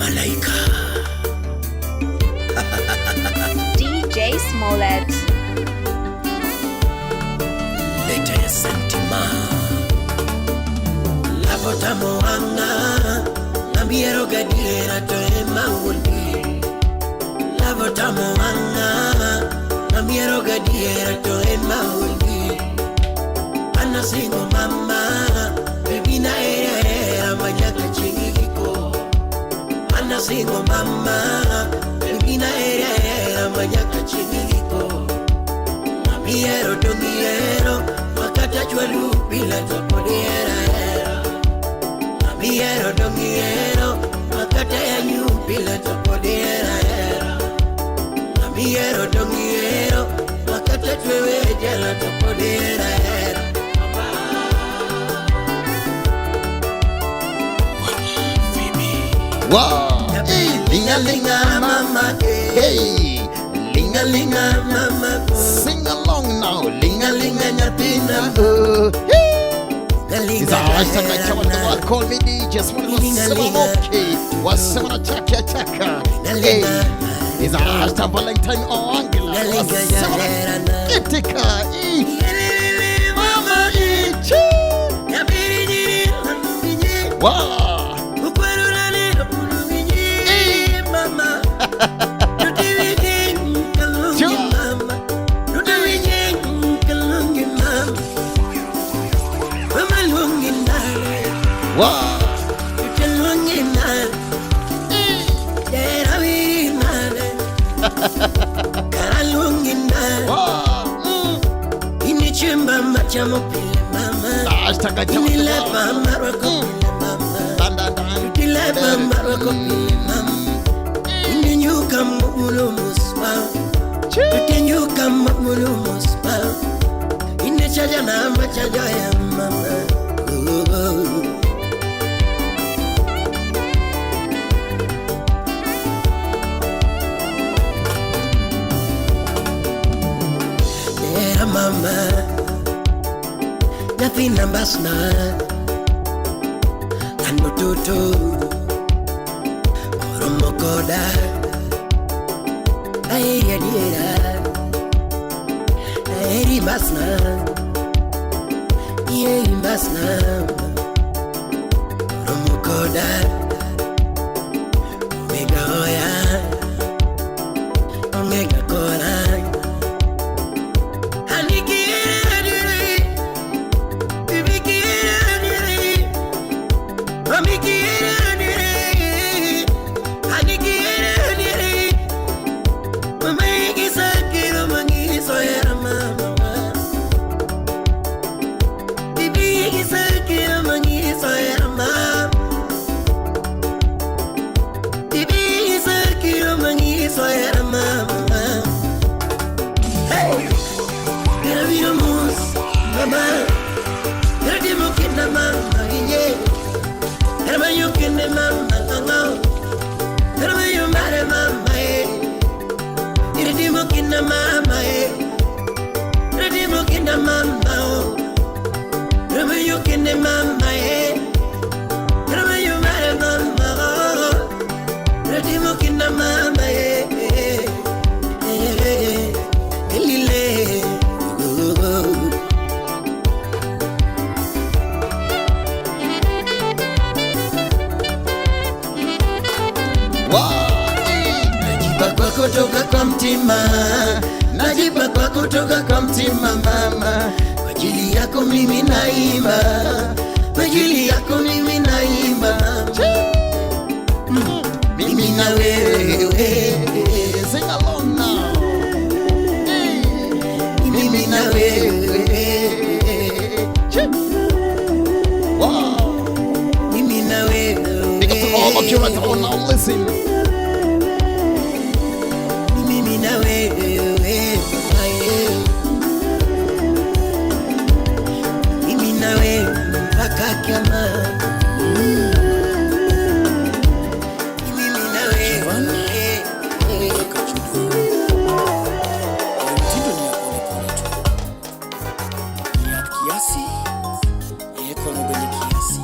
Malaika. DJ Smollett. Leta ya Santima. Love otamo wang'a. Amiero gadiera to ema wuondi. Love otamo wang'a. Amiero gadiera to ema wuondi. Anasingo mama. Baby na era manyaka chieng' giko. Anasingo mama. Baby na era manyaka chieng' giko. Amiero to miero makata chwalu pile to pod ihera hera. Amiero to miero makata yanyu pile to pod ihera hera. Amiero to miero makata twewe jela to pod ihera hera. Wow. Hey. Linga linga mama eh. Hey. Linga linga mama oh. Sing along now. Linga linga nyathina. Oh. Hey. Linga It's a hashtag like linga the world. Call me DJ Smollett. Linga, Wasema linga. moki. Wasema na chaka chaka. Hey. It's a hashtag Valentine Oangela. Linga, Wasema na linga. kitika. Eh. Yelelele mama Eh. Chi. Wow. Wow. Wow. Hashtag like the world. Dan, dan, dan. Chi. Tutenyuka mulumuspa Inechaja na machaja ya mama Oh, oh. Yeah, mama Nyathina mbasna An ototo Oromo koda Aheri adiera Aheri mbasna Iheri mbasna Oromo koda Omega oya Omega kora Hey! Mama, Lile, oh, oh. Wow. Hey. Najipa kwako toka kwa mtima, najipa kwako toka kwa mtima mama, kwa ajili yako mimi naimba, kwa ajili yako mimi naimba, mimi na wewe, Sing along now. Hey. mimi na wewe, Chi. Wow. mimi na wewe, Big up to all of you right about now. Listen. mimi na wewe, mimi na wewe mpaka kiama. Mimi na wewe. Mtindo ni ya polepole tu, ni ya kiasi, yeko mwenye kiasi.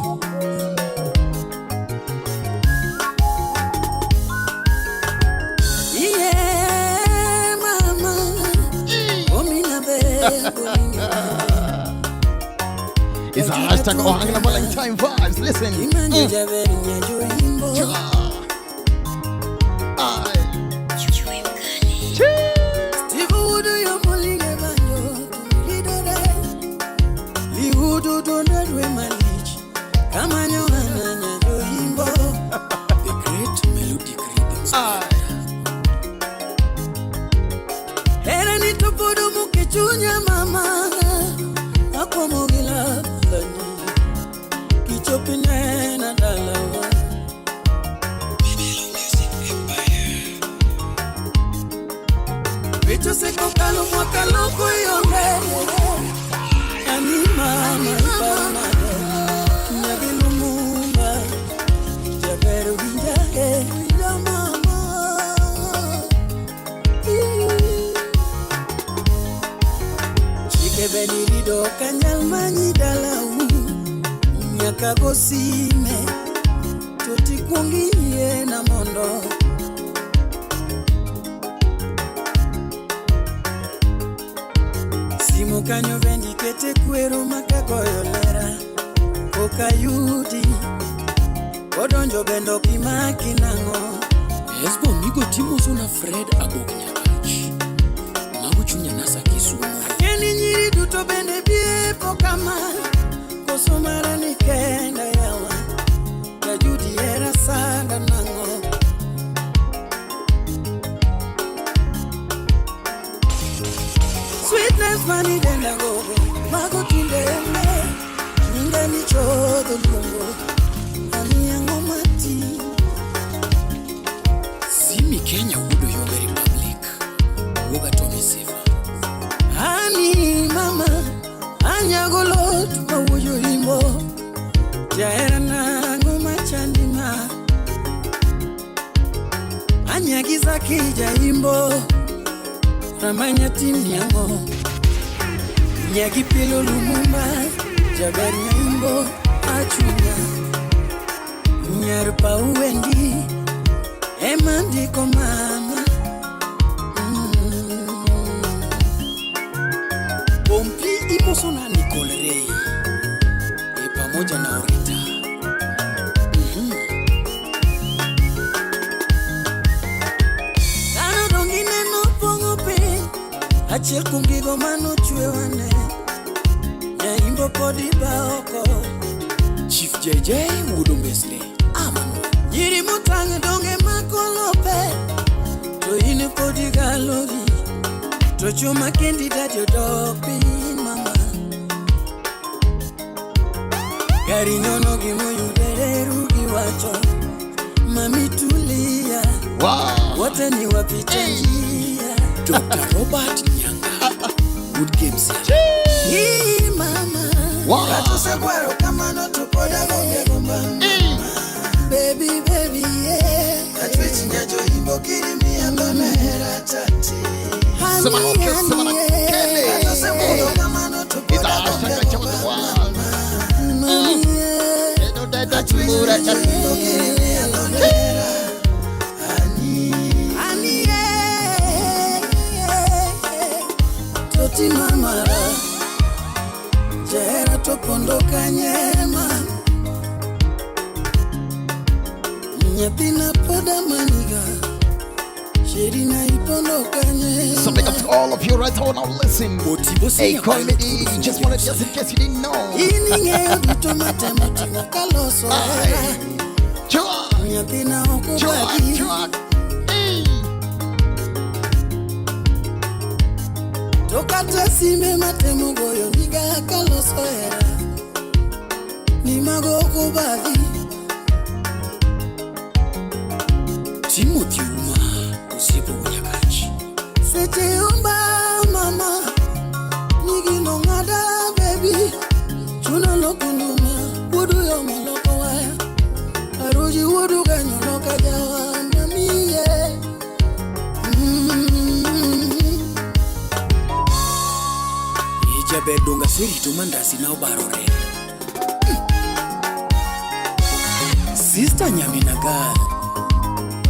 It's a hashtag Ohangla Valentine vibes. Listen. Imanjo jaber nyajoimbo. Aye. Steve Wudu yo molinge banjo tumilidore. Lihudu dondadwe malich. Kamanyo ana nyajoimbo. The great melodic rhythms. Aye. Hera ni topodo mukichunya mama. Akwamogila lani. Kichopine na dalawa. Vicho seko kalo mwaka loko yonge. Ani mama iparnado. Nyabilumumba. Jaber winja e. Winja mama. Chike benirido kanyal manyi dalau. Nyaka go sime. Toti kuongi yie na mondo. Simu kanyo bendi kete kwero makagoyo lera. Kokayudi. Odonjo bendo kimaki nang'o. Esbo migo timoso na Fred Agok Nyakach. Mago chunya nasa Kisumu. Akeni nyiri duto bende biepo kama. Koso mara ni kenda yawa. Jajudi era sanda nang'o. Sweetness mani denda gogo. Mago tindele. Nyinga ni chodho luongo. Ani ang'o mati. Simi Kenya wuodo Yombe Republic. Wuoga Tommy Sifa. Ani mama, anyagolo mawuoyo imbo. Jahera nang'o machandima. Anyagiza kija imbo. Ramanya tim niang'o. Nyagi pilo lumumba. Jaber nyaimbo achunya. Nyar pauwendi. Ema ndiko mama. Pompi imoso na Nicole Ray. E pamoja na Orita. Dhano dongi neno pong'o piny. Achiel kuom gigo manochwewane. Nyaimbo pod iba oko. Chief JJ wuodo Mbesle. Amano. Nyiri motang' donge mako lope. To in pod igalori. To chuma kendi dadi odok piny mama. Gari nyono gimoyudore giwacho. Mami tulia. Wow. Wote ni wapita njia. Dr. Robert Nyanga. Wood Games. Hii mama. Wow. Katosekwaro kamano to pod agonge gomba. Baby, baby, yeah. Achwech nyajo imbo kiri miya dhona hera tati. Sema na okay, sema na Kelly. Katosemulo kamano to It's pod a agonge hashtag Chama the gomba. World. Mami, yeah. Achwech Nyajo imbo kiri miya dhona hera. Ani, yeah. Toti mamara. Jahera to pondo kanyema. Nyathina pod amaniga. Sherina ipondo kanye. So big up to all of you right now. Listen. Otibo Hey, Senior call me Pilot D. wuodo Just Fundi wanted just in case you didn't know. In ing'eyo duto matemo timo kaloso hera. Aye. Chua, Nyathina ok chua, obagi. chua. Hey. To kata sime matemo goyo niga kaloso hera. Ni mago ok obadhi. Timothy Uma. Osiepo Nyakach. Seche omba mama. Nigino ng'ada baby. Chuno loko nduma. Wuodu yomo loko waya. Aruji wuodu kanyo loka jawa mami yeah. Ijaber donga serito mandasi na obarore. Sister Nyaminagal.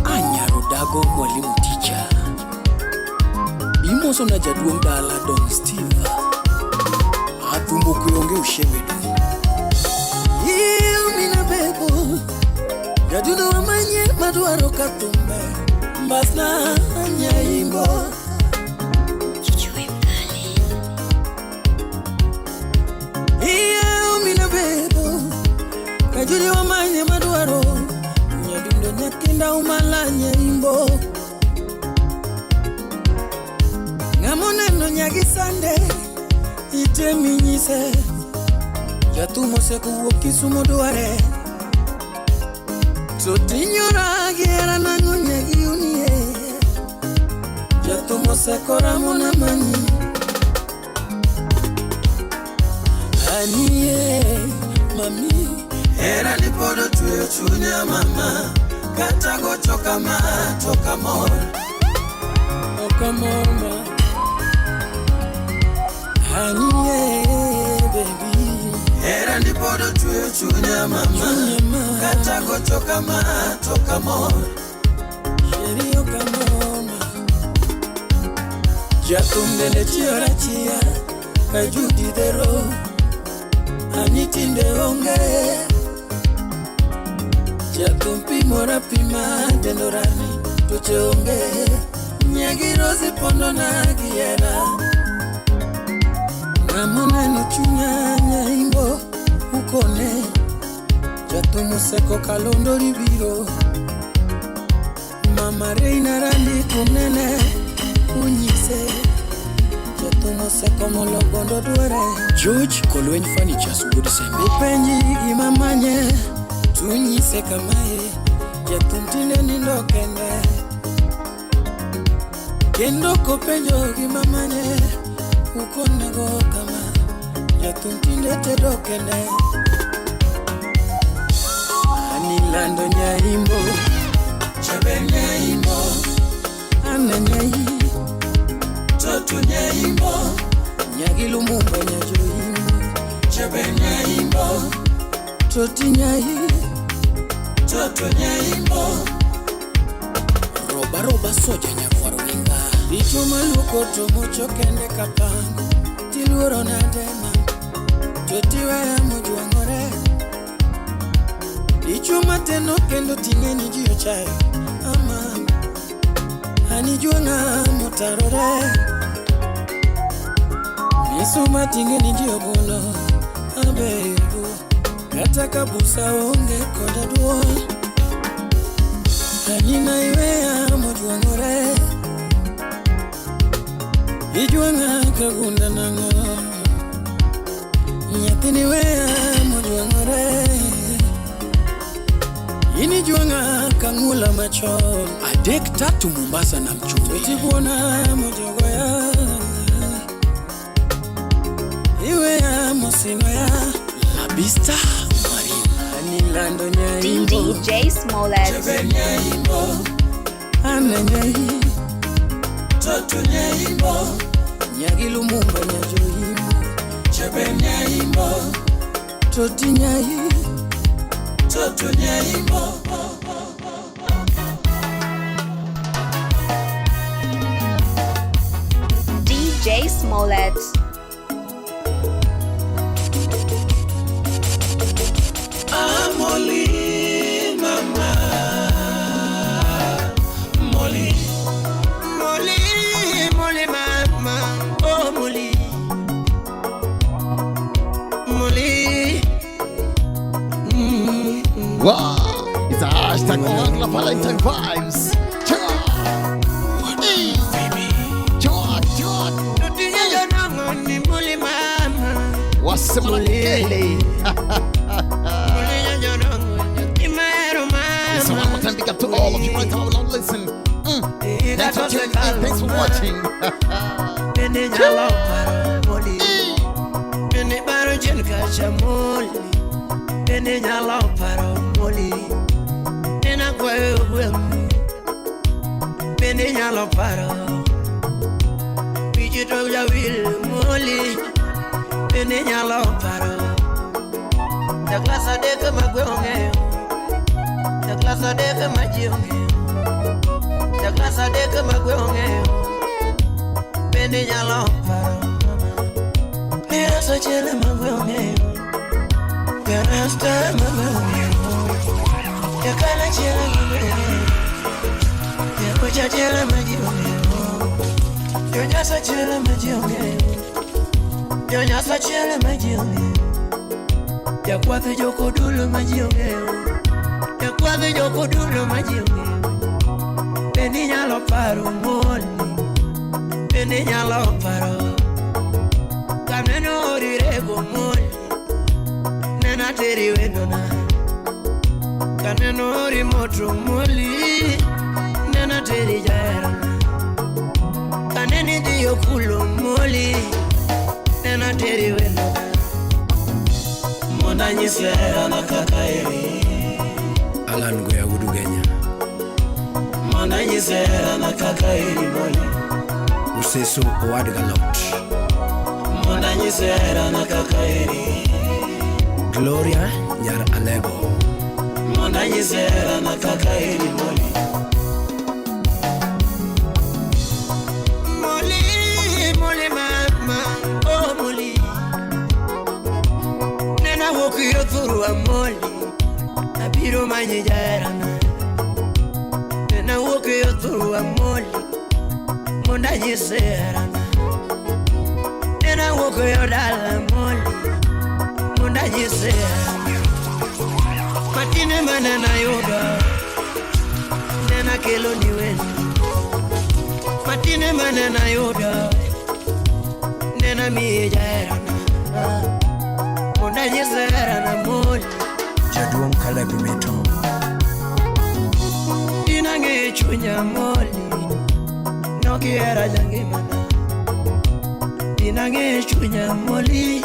Anyaro dago mwalimu teacher. Imoso na jaduong' dala Don Steve. Kwe onge ushewe du. Iyo mina bebo Jaduno wamanye madwaro katumbe Mbasna nyaimbo Iyo mina bebo Kajuli wamanye madwaro Nyadundo nyakinda umala nyaimbo Ngamoneno nyagisande Iteminyise Jatumo sekuwuok Kisumo dware To tinyora gihera nang'o nyagiunie Jatumo seko ramo na manyi Anie mami Hera ni pod otweyo chunya mama Kata gocho kama to kamor Ok amor ma Anie baby Hera ni pod otweyo chunya mama Kata gocho kama to kamor Sheri ok amor ma Jathum bende chiora chia Ka Judy dhero Ani tinde onge Jathum pimora pima dendorani Tuoche onge Nyagi Rosi pondo na gihera Ng'amoneno chunya nyaimbo ukone Jathum oseko kalondo biro Mama Reina randi kunene unyise Jathum oseko mologondo dware George Kolweny Furnitures wuod Sembe. Upenji gima manye tunyise kamae Jathum tinde nindo kende Kendo kopenjo gima manye ukonego kama Jathum tinde tedo kende Anilando nyaimbo Chaber nyaimbo Ana nyai Toto nyaimbo Nyagi Lumumba nyajoimbo Chaber nyaimbo Toti nyai Toto nyaimbo Roba roba soja nyakwar winga. Dichuo maluoko to mocho kende kapango Tiluoro nade ma To tiweya mojwang'ore Dichuo mateno kendo ting'e ni ji ochayo Ama Anijwang'a motarore Misuma ting'e ni ji ogolo Abego Kata ka busa onge koda duol Anina iweya mojwang'ore Ijwang'a kagunda nang'o Nyathini weya mojwang'ore In ijwang'a kang'ula machon Adek tatu Mombasa na mchumbe. Totibuona mojogoya Iweya mosinoya Labista Marine. Anilando nyaimbo DJ Smollett. Chaber nyaimbo Ana nyai Toto nyaimbo Nyagi Lumumba nyajoimbo Chaber nyaimbo Toti nyai Toto nyaimbo DJ Smollett. Molly, mama, Molly, Molly, Molly, mama, oh Molly, Molly. Wow, it's a hashtag Ohangla Valentine vibes. Cha. Hey. Cha, cha. Tutinye jonongo ni Molly, mama, Wasema na kele. Molly jonongo nyathi mahero So one mama. more time, big up to all of you right now. Now listen. Thanks for tuning in. Thanks for watching. Bende nyalo paro Molly, bende paro chien kacha Molly, bende nyalo paro Molly, nena kwayo gweng', bende nyalo paro Wich to jawil Molly, bende nyalo paro Ja klas adek ma gwe ong'eyo, ja klas adek ma ji ong'eyo, ja klas adek ma gwe ong'eyo, bende nyalo paro. Jonyasa chiele magwe ong'eyo. Jarasta magwe ong'eyo. Jakana chiele magwe ong'eyo. Jakocha chiele maji ong'eyo. Jonyasa chiele maji ong'eyo. Jonyasa chiele maji ong'eyo. Jakwath jokodulo maji ong'eyo. Jakwath jokodulo maji ong'eyo. Bende inyalo paro moli. Bende inyalo paro. Kaneno orirego moli. Nena teri wendona. Kaneno ori moto moli. Nena teri jaherana. Kaneni dhiyo kulo moli. Nena teri wendona. Mondo anyisi herana kaka eri. Alan Goya Wudu Genya. Mondo anyisi herana kaka eri moli. Useso Owad Galot. Mondo anyisi herana kaka eri. Gloria Nyar Alego. Mondo anyisi herana kaka eri moli. Moli, moli mama, oh moli. Nena wuok yo thurwa moli. Abiro manyi jaherana. Nena wuok yo thurwa moli. Mondo anyisi herana. Nena wuok yo dala moli. Mondo anyisi herana. Matine manena yudo. Nena kelo ni wendo. Matine manena yudo. Nena miyi jaherana. Mondo anyisi herana moli. Jaduong' Caleb Mito. Dinang'e chunya moli. Nokihera jangimana. Dinang'e chunya moli.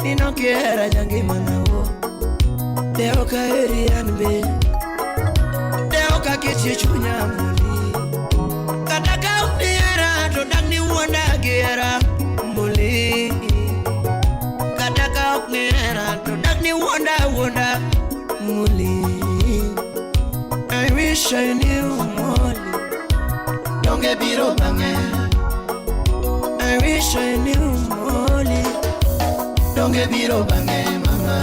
Ninokihera jangimana wo. De ok aheri an be. De ok akechi chunya moli. Kata ka ok nihera to dak niwuonda gi hera moli. Kata ka ok nihera to dak niwuonda wuonda moli. I wish I knew moli. Donge biro bang'e. I wish I knew moli. Donge biro bang'e mama.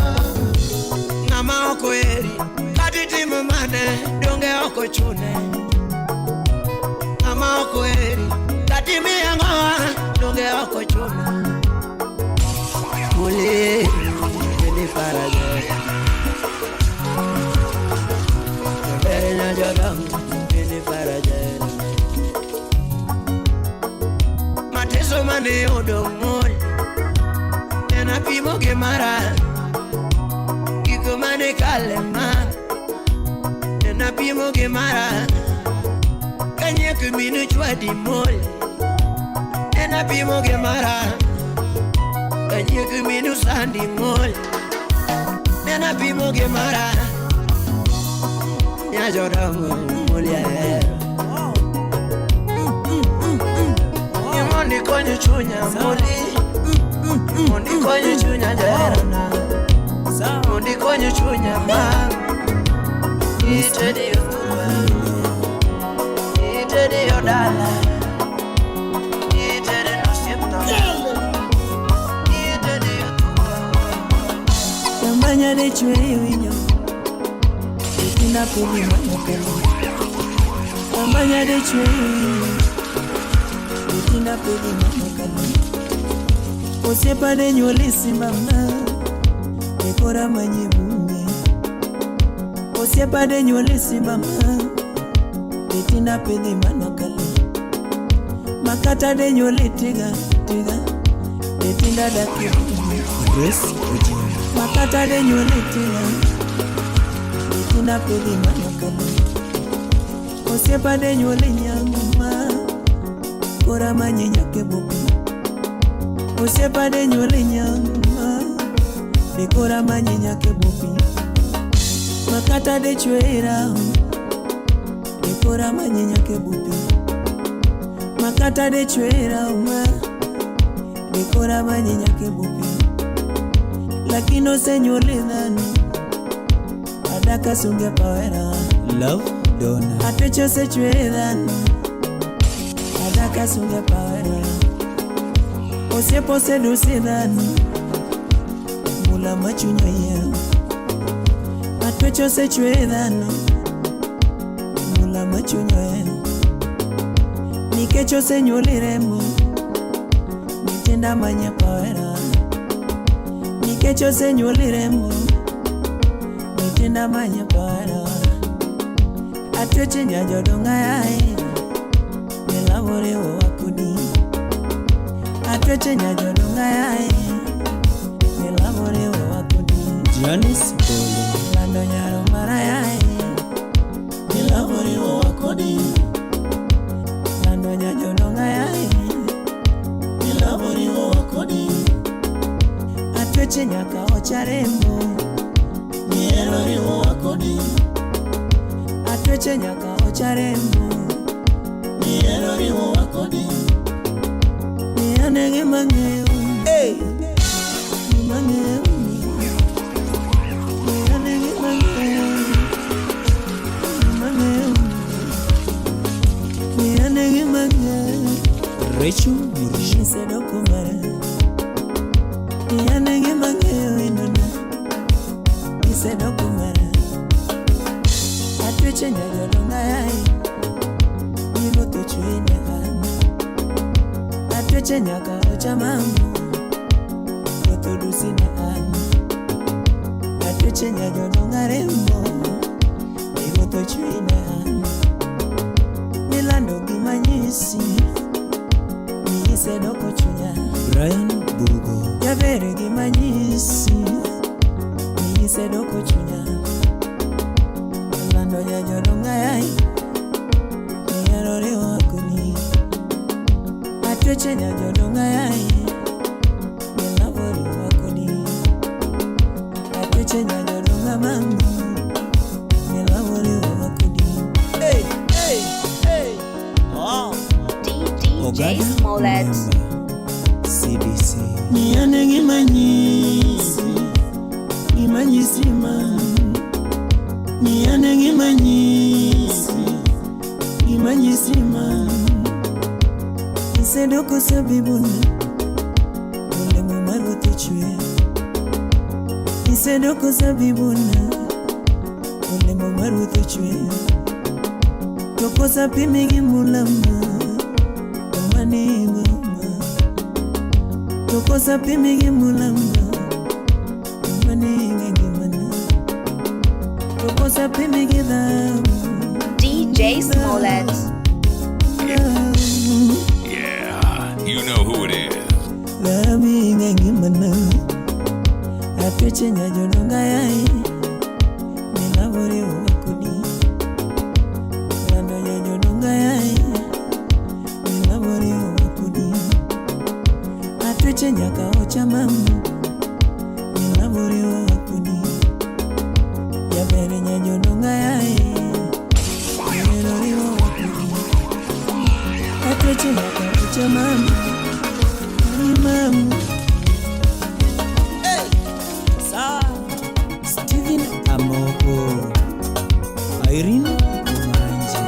Ng'ama ok oheri kata itimo mane donge ok ochune. Ng'ama ok oheri kata imiye ang'owa donge ok ochuno. Moli bende para jahera. Jaber nya jodongo bende para jahera. Mateso mane yudo moli. Nena pimo gi mara. Gigo mane kale ma. Nena pimo gi mara. Kanyiek minu chwadi moli. Nena pimo gi mara. Kanyiek minu sandi moli. Nena pimo gi mara. Nya jodongo moli ahero. Mondo ikony chunya moli. Mondo ikony chunya jaherana. Mondo ikony chunya ma. Itedi yo thurwa. Itedi yo dala. Itedi nosiepna. Itedi yo thurwa. Tamanya de chwe winyo. Itina pili manyo. Tamanya de chwe winyo. Itina pili manyo. Osiepa de nyuoli simama. Ekora manye bunge. Osiepa de nyuoli simama. Itina pili manyo. Makata de nyuoli tiga tiga. Itinda daki bunge. Grace Ojienda. Makata de nyuoli tiga. Itinda pili manyo. Osiepa de nyuoli nyanguma. Kora manye nyake bopi. Osiepa de nyuoli nyanguma. Bekora manye nyake bopi. Makata de chwera. Bekora manye nyake bopi. Makata de chwera uma. Bekora manye nyake bopi. Lakini osenyuoli dhano. Adaka sunge pawera. Love Donna. Atecho osechwe dhano. Adaka sunge pawera. Osiepo osedusi dhano, mula machuny oyiero. Atwech osechwe dhano, mula machuny ohero. Nikech osenyuoli remo, nyithinda manyako ohera. Nikech osenyuoli remo, nyithinda manyako ohera. Atweche nyajodonga yae, nilawore wakudi. Atweche nyajodonga yae, nilawore wakudi. Janice Bolo. Lando nyaro mara yae, Nilawore wakodi. lando nyajodonga yae, Nilawore wakodi. atweche nyaka ocharemo, Nihero riwowa kodi. atweche nyaka ocharemo. Nihero riwowa kodi. Ni anege mang'eyo, Hey. mang'eyo, ni anege mang'eyo, mang'eyo, ni anege mang'eyo. Rachel Murisho. Nisedoko mara, ni anege mang'eyo inona, nisedoko mara. Atweche nyajodonga yae, nyiruoth ochwe ne an. Atweche nyaka ocha mamo, ruoth odusi ne an. Atweche nyajodonga remo, ruoth ochwe ne an. Nilando gima nyisi, ni isedoko chunya. Brian Bugo. Jaber gima nyisi, ni isedoko chunya. Lando nyajodonga yae, nihero riwo kodi. Atweche nyajodonga yae, nilavo riwo kodi. Atweche nyajodonga mamo, nilavo riwo kodi. Hey, hey, hey. Oh. DJ Ogada Smollett. Member. CBC. Ni ane gima nyisi, gima nyisi ma. Ni ane gima nyisi, gima nyisi ma. Isedoko sabibuna, olemo mar ruoth ochwe. Isedoko sabibuna, olemo mar ruoth ochwe. To kosa pimi gi mulama, omaningo ma. To kosa pimi gi mulama, omaningo ngimana. To kosa pimi gi dhahabu, DJ Smollett. dhahabu. Yeah, you know who it is. Dhahabu ngimana. Atweche nyajodonga yae, nilawore wakodi. Lando nyajodonga yae, nilawore wakodi. Atweche nyaka ocha mamo, nilawore wakodi. Jaber nyajodonga yae, nilawore wakodi. Atweche nyaka ocha mamo, ni mamo. Hey. Sa. Steven Amoko. Irene Omanje.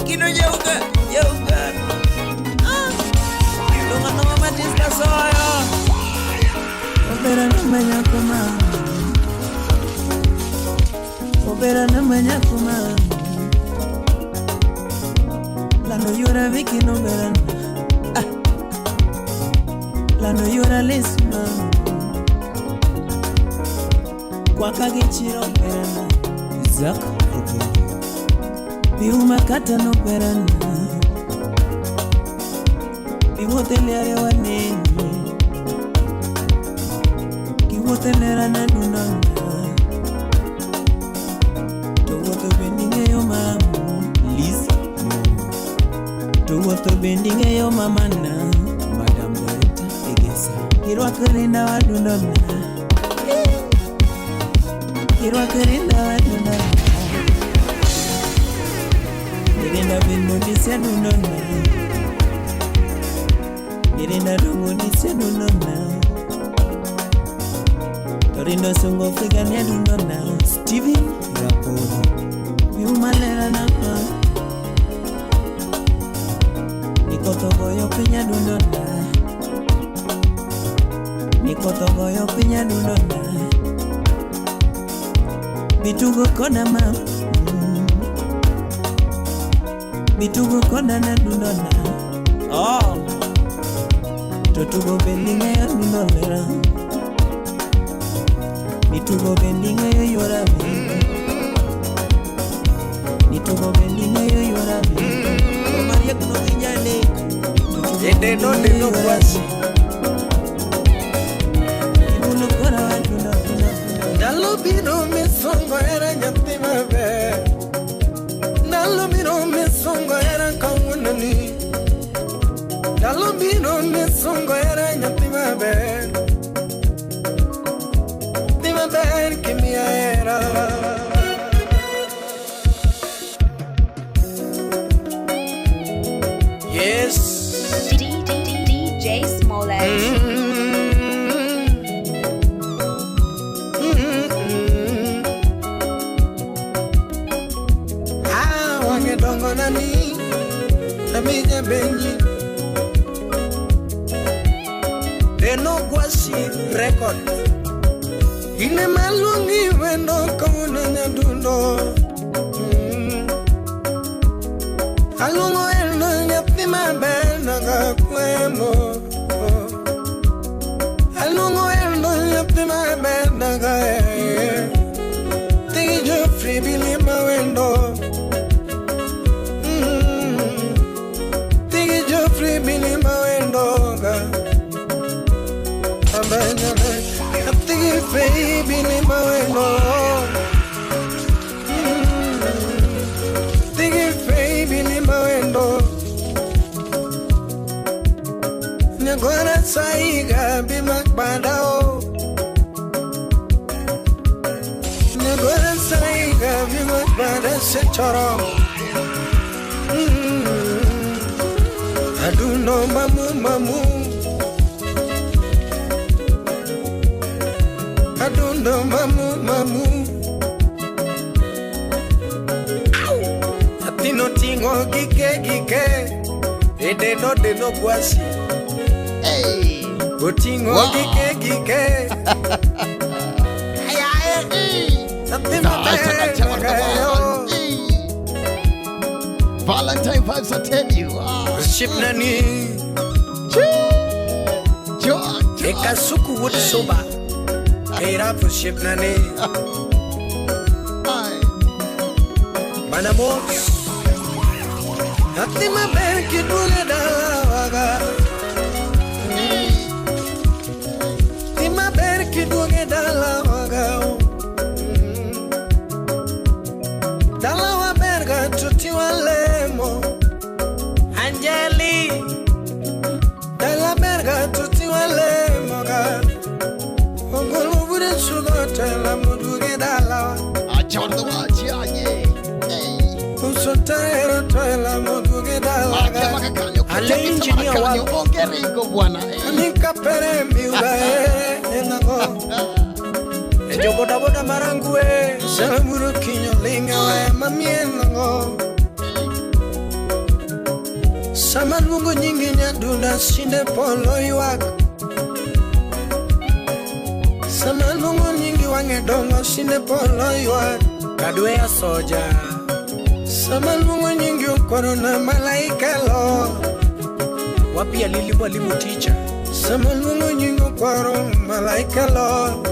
Kino jeuga, jeuga. Ah. Lunga no mama tista soyo. Obera na manyako mama, obera na manyako mama. Lando yora viki no bera na, ah. Lando yora lesu mama, kwaka gichiro bera na, Zach Ogongo. biuma kata no bera na, biwuothe liare wanene, kiwuothe lera na dunda na, to wuotho bende ing'eyo mama. Liz Mo. To wuotho bende ing'eyo mamana. Madam Director Egesa. Girwako rinda wadundona, girwako rinda wadundona. Nirinda bendo nisedundona, nirinda dungu nisedundona. To rindo sungo figa ne dundona. Steven Rapolo. Biuma lera napa, nikotho goyo piny adundona. Ni koth ogoyo piny adundona. Bitugo koda ma Bitugo koda nadundona. Oh. To tugo bende ing'eyo adundo lera. Ni tugo bende ing'eyo yuora be. Ni tugo bende ing'eyo yuora be. Mariek nowinjane. To tugo Ede bende no ing'eyo de no yuora kwasi. be. Ibulo kora wadundo dundo dundo. Ndalo biro misungo hera nyathi maber. Ndalo biro misungo hera kawuononi. Ndalo biro misungo hera nyathi maber. Nyathi maber kimiya hera. Yes. DJ Smollett. Ah, wang'e dongo nani, amija benji. Deno Gwasi record. Ine maluongi wendo kawuono nyadundo. Aluongo eno nyathi maber naga kwemo. Aluongo eno nyathi maber naga eh. Tigi Geoffrey Billy Mawendo. Tigi Geoffrey Billy Mawendo ga. Abanyane. Tigi Faye Billy Mawendo. Tigi Faye Billy Mawendo. Nyagora saiga bimakbada o. Nyagora saiga bimakbada sechoro. Aduno mamu mamu. Aduno mamu mamu. Atino tingo gike gike. Edeno deno gwasi. Hey. Otingo Wow. gike gike. Ay ay. Nyathi maber nagayo. Valentine vibes, I tell you. Ah. Osiepnani Joa, e kasuku wuod suba. Era osiepnani. Aye. Mana mos. Nyathi maber kiduoge dalawaga. Nyathi maber kiduoge dalawaga. Dalawa ber ga to tiwalemo. Anjeli. Dala ber ga to tiwalemo ga. Ogolo bude sugo tela muduge dalawa. Acha the watch, yeah, yeah. Hey. Usotero tela muduge dalaga. Acha makakanyo, Ale engineer makakanyo, wa ongeringo bwana. Hey. Nikapere miuga enago. Ejo boda boda marangue. Salamuru kinyo linga we mamienago. Sama luongo nyingi nyadunda sinde polo ywak. Sama luongo nyingi wang'e dongo sinde polo ywak. Kadwe soja. Sama luongo nyingi okwaro na malaika lo. Wapi alili mwalimu teacher. Sama luongo nyingi okwaro malaika lo.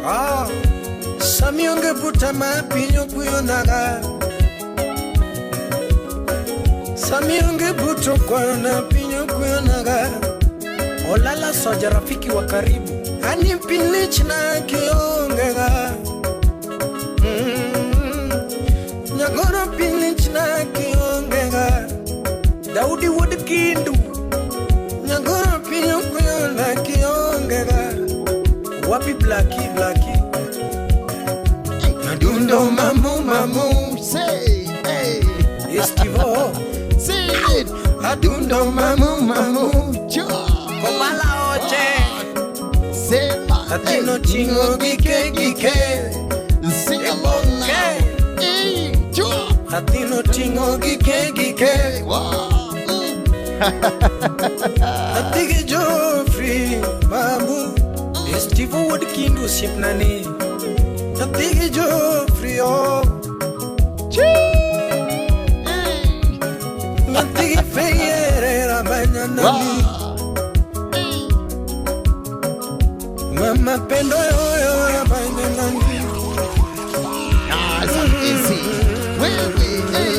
Ah, sami onge buta ma piny okuyo naga. Sami onge buto kwaro na piny okuyo naga. Olala soja rafiki wa karibu. Ani pilich na kionge ga. Nyagoro pilich na kionge ga. Daudi wuod Kindu. Nyagoro piny okuyo na kionge ga. Wapi Blaki Blaki. Adundo mamu mamu. Say, hey. Estivo. Say it. Adundo mamu mamu. Joa. Komala oche. Sema. Atino tingo gike gike. Sing along now. Hey. Joa. Atino tingo gike gike. Wow. Atigi Joffrey. Steve wuod Kindu osiepna ni. Nyathi gi Geoffrey oh. Nyathi gi Feyere Rabanyanani. Mama Pendo yoyo Rabanyanani. Nice and easy. Wewe, hey.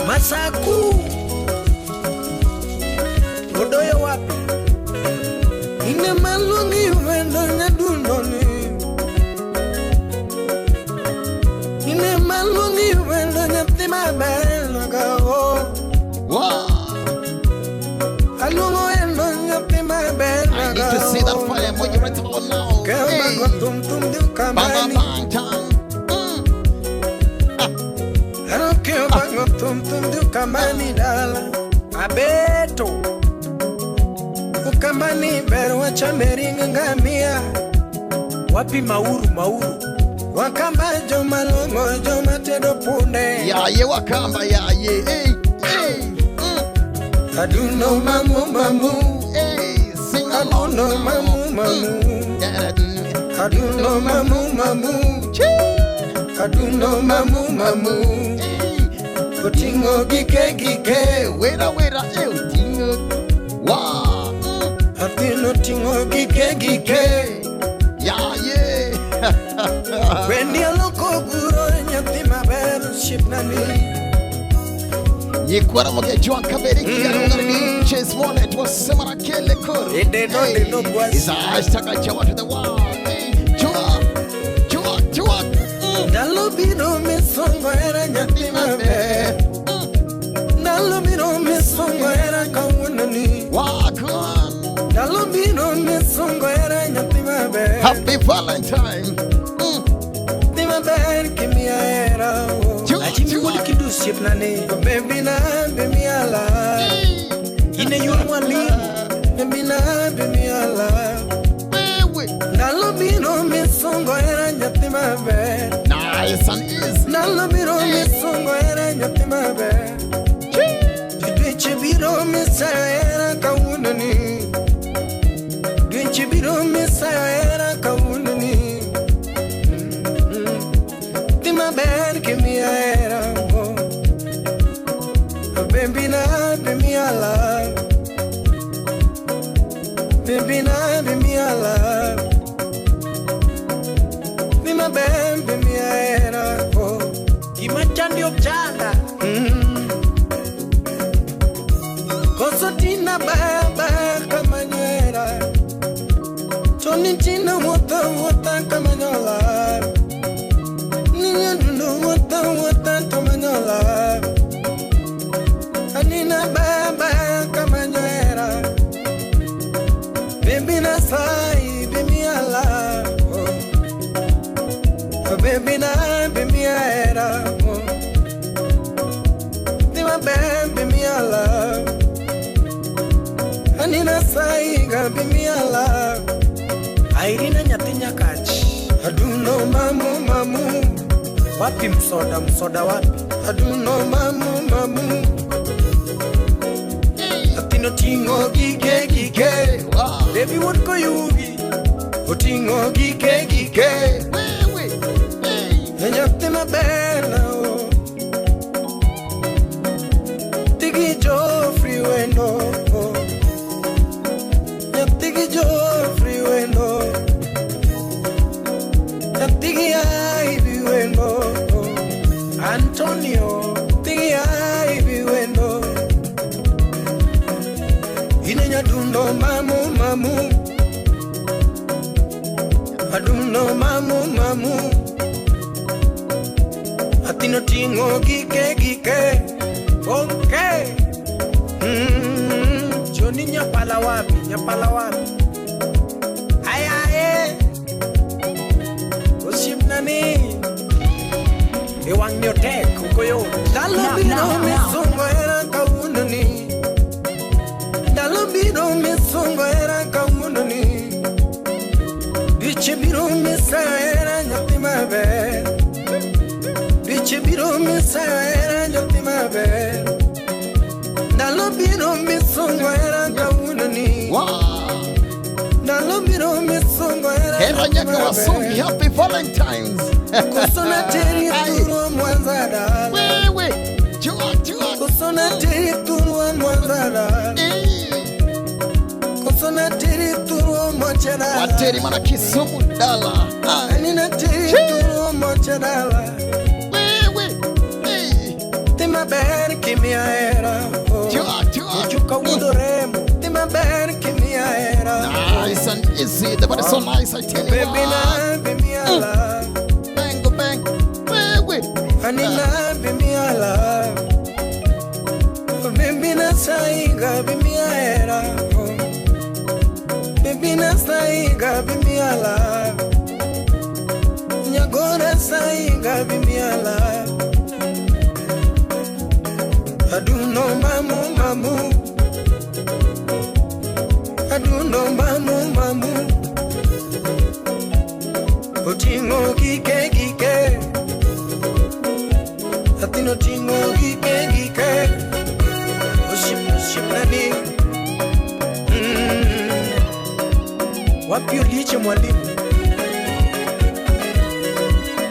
Masaku Odoyo wapi? Ine malungi wendo nyadundoni. Ine malungi wendo nyathi maber nagawo. Wow. Alungo wendo nyathi maber I need to see that fire emoji right about now. Hey. Kema tum tum du Bang, bang, kamani. bang, chang. Arokeo bango tum tum du kamani dala. Abeto Ukamani ber wachameri ngamia. wapi Mauru Mauru Wakamba joma long'o joma tedo punde. Ya ye wakamba ya ye. Hey, hey. Aduno mamu mamu. Hey, sing along. Aduno mamu mamu. Aduno mamu mamu. Aduno mamu mamu. Oting'o gike gike. Hey, wera wera, eh, utingo. Wow. Athino ting'o gike gike. Ya ye. Wendi oloko guro nyathi maber osiepnani. Nyikwara moge kabere kiara Chase Wallet wasema na kele koro. Edeno deno bwasi. Is a hashtag Chawa to the world. Hey, chua, chua, chua. Ndalo biro misongo hera nyathi maber. Ndalo biro misongo hera kawuononi. Walk on. Ndalo biro misongo hera nyathi maber. Happy Valentine. Nyathi maber kimiya hera oh. Chua, Achimi chua. wuod Kindu osiepna ni. Baby na be mi ala. Ine yor mwalimu Baby na be mi ala. Wewe. Ndalo biro misongo hera nyathi maber. Nice and easy. Ndalo biro misungo hera nyathi maber. Dweche biro misayo hera kawuononi. Dweche biro misayo hera kawuononi. Nyathi maber kimiya hera oh. Baby na be mi ala. Baby na be mi ala. Nyathi maber be mi hera oh. Gima chandi ok chanda Koso tina baba kamanyera Toni tina wota wota kamanyola Ninya dundu wota wota kamanyola Anina baba kamanyera Baby na sai baby ala oh. Baby na baby era oh. Dima baby mi ala Anina saiga bimi ala. Irina nyathi nyakach Aduno mamu mamu. Wapi msoda msoda wapi Aduno mamu mamu. Athino ting'o gike gike. Wow. Devi wuod Koyugi Oting'o gike gike. Wewe. Hey. Nyathi maber na o. Tigi Geoffrey wendo. Nyathi gi Geoffrey wendo. Nyathi gi Ivy wendo. Antonio Tigi Ivy wendo. Ine nyadundo mamu mamu. Adundo mamu mamu. Athino ting'o gike gike. Onke Joni nyapala wapi nyapala wapi Aya Osiepna ni E wang' ni otek ok oyot Ndalo biro misungo hera kawuononi. Ndalo biro misungo hera kawuononi. Dweche biro misayo hera nyathi maber. Dweche biro misayo hera nyathi maber. Ndalo biro misungo hera kawuononi. Wow. Ndalo Obiro misungo hera Hera nyaka wasungi, happy Valentines. Kusona teri Ai. thurwa Mwanza dala. Wewe, jua jua. Kusona teri thurwa Mwanza dala. Eh. Kusona teri thurwa Mocha dala. Wateri mana Kisumu dala. Ai. Anina teri thurwa Mocha dala. Wewe. Eh. Tima ber kimia hera. Jua jua. Chuka wudo remo. Tima ber kimia hera. Nice and easy. The body so nice, I tell you Baby what. na bimia la. Bang bang. Wewe. Anina bimia la. Baby na saiga bimia hera. Baby na saiga bimia la. Nyagora saiga bimia la. Aduno mamu mamu. Aduno mamu mamu. Otingo kike kike. Atino tingo kike kike. Oship oship nani. Wapi uliche mwalimu?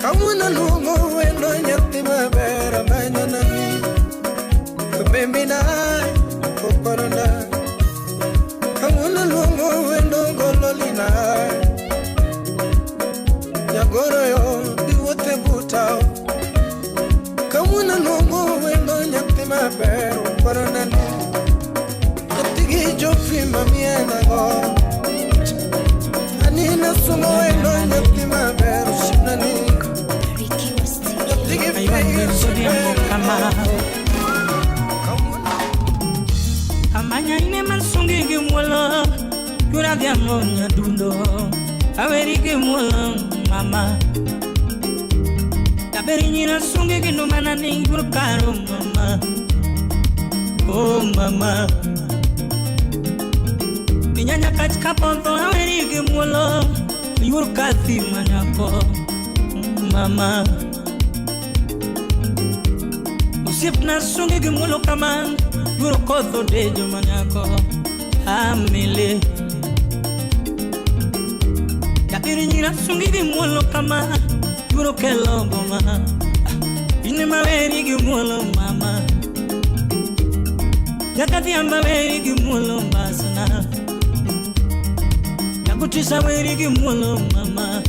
Kawuono luongo wendo nyathi maber amanya nani. Bembi na okorona. Kawuono luongo wendo gololina. Nyagoro yo dhi wuothe buta. Kawuono luongo wendo nyathi maber okorona ni. Nyathi gi jopi mamienago. Anina sungo wendo nyathi maber osiepnani. Nyathi gi Ayuan kama Amanya ine mansungi gi muolo Yura dhiango nyadundo Aweri gi muolo mama Daberi nyina sungi gi numana ni yuro karo mama. Oh mama. Minyanya katika pontho aweri gi muolo Yuro kathi manyako mama. Osiepna sungi gi muolo kama Yuro kotho dejo manyako amile. Dabiri nyina sungi gi muolo kama Yuro kelo boma. Ine maweri gi muolo mama. Nyakathi amaweri gi muolo mbasana. Nyakutisa weri gi muolo mama.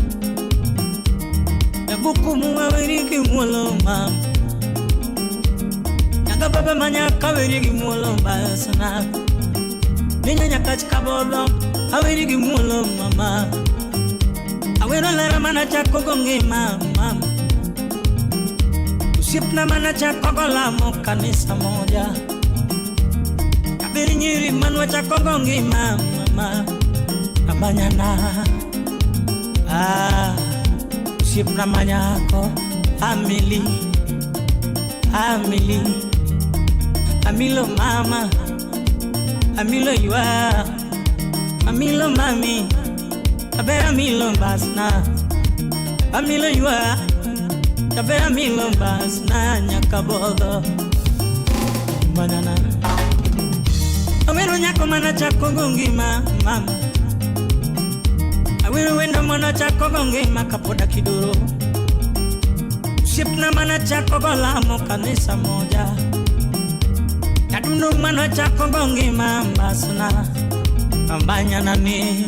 Nyakukumu weri gi muolo mama. Baba manya kaweri gi muolo mbasana. Ninya nyakach kabodho aweri gi muolo mama. Awero lera mana chako go ngima mama. Osiepna mana chako go lamo kanisa moja. Abiri nyiri manwa chako go ngima mama. Amanyana. Ah, osiepna manyako amili. Amili. Amilo mama, amilo yua, amilo mami, abe amilo basna, amilo yua, abe amilo basna nyakabodo, manana. Awero nyako mana chako gongima mama, awero wendo mana chako gongima kapoda kidoro, osiepna mana chako golamo kanisa moja. Nyadundo mana chako gongima mbasna, ambanya nani.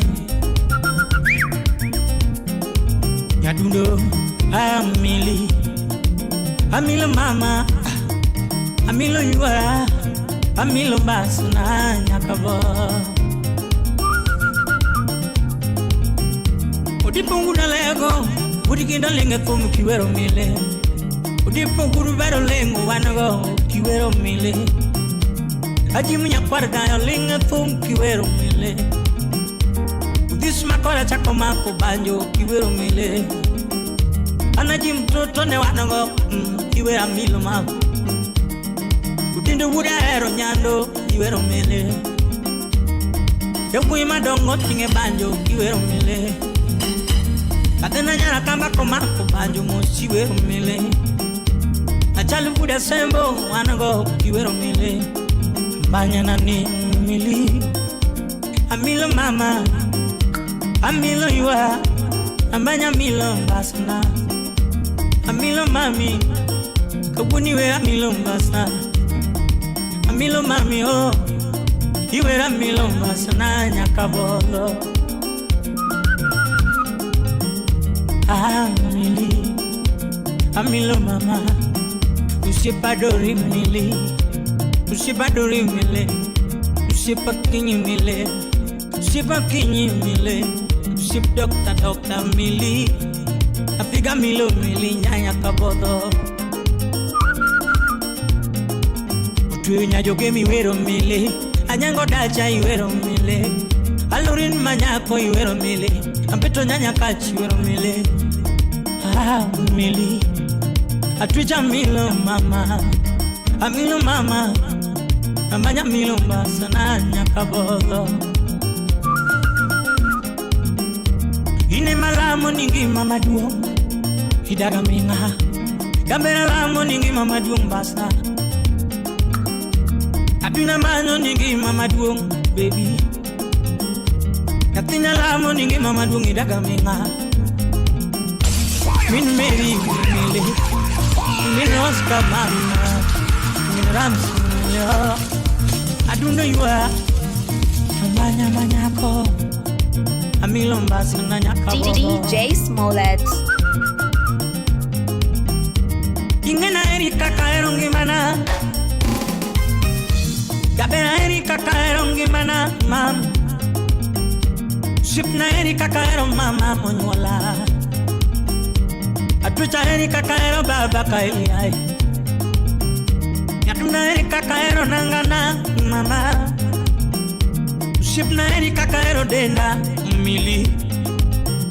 Nyadundo amili, amilo mama, amilo yua, amilo mbasna nyakabo. Odipungu na lego, udikinda lenga kumu kiwero mile. Odipungu rubero lengo wanago kiwero mile. Ajimu nyakwar dayo linga thum kiwero mile. Udis makora chako mako banjo kiwero mile. Anaji mtoto ne wanago kiwero milo ma. Utindo wuda ero nyando kiwero mile. Yokui madongo tinge banjo kiwero mile. Katena nyara kamba komako banjo mo siwero mile. Achalu wuda sembo wanago kiwero mile. Banyana ni mili, amilo mama, Amilo ywa ambanya milo mbasna amilo mami kabuni we amilo mbasna amilo mami oh iwera milo mbasna nyakabolo amili amilo mama usipadori mili usipadori mili usipakinyi mili usipakinyi mili usip doctor doctor mili apiga milo mili nyanya kabodo utuyo nyajoge miwero mili anyango dacha iwero mili alurin manyako iwero mili ampeto nyanya kachi iwero mili ah mili atwicha milo mama amilo mama amanya milo mbasana nyakabodo ine malamo ningi mama duo idaga minga gambera lamo ningi mama duo mbasa abina mano ningi mama duo baby katina lamo ningi mama duo idaga minga min meri mili min oscar mama min rams yo adundo yua manya manyako amilo mbasa na nyakabo DJ Smollett. Ingena erika kaerongi mana Gabena erika kaerongi mana mam Shipna erika kaero mama monyola Atucha erika kaero baba kaeli ai Nyatuna erika kaero nangana mama Shipna erika kaero denda mili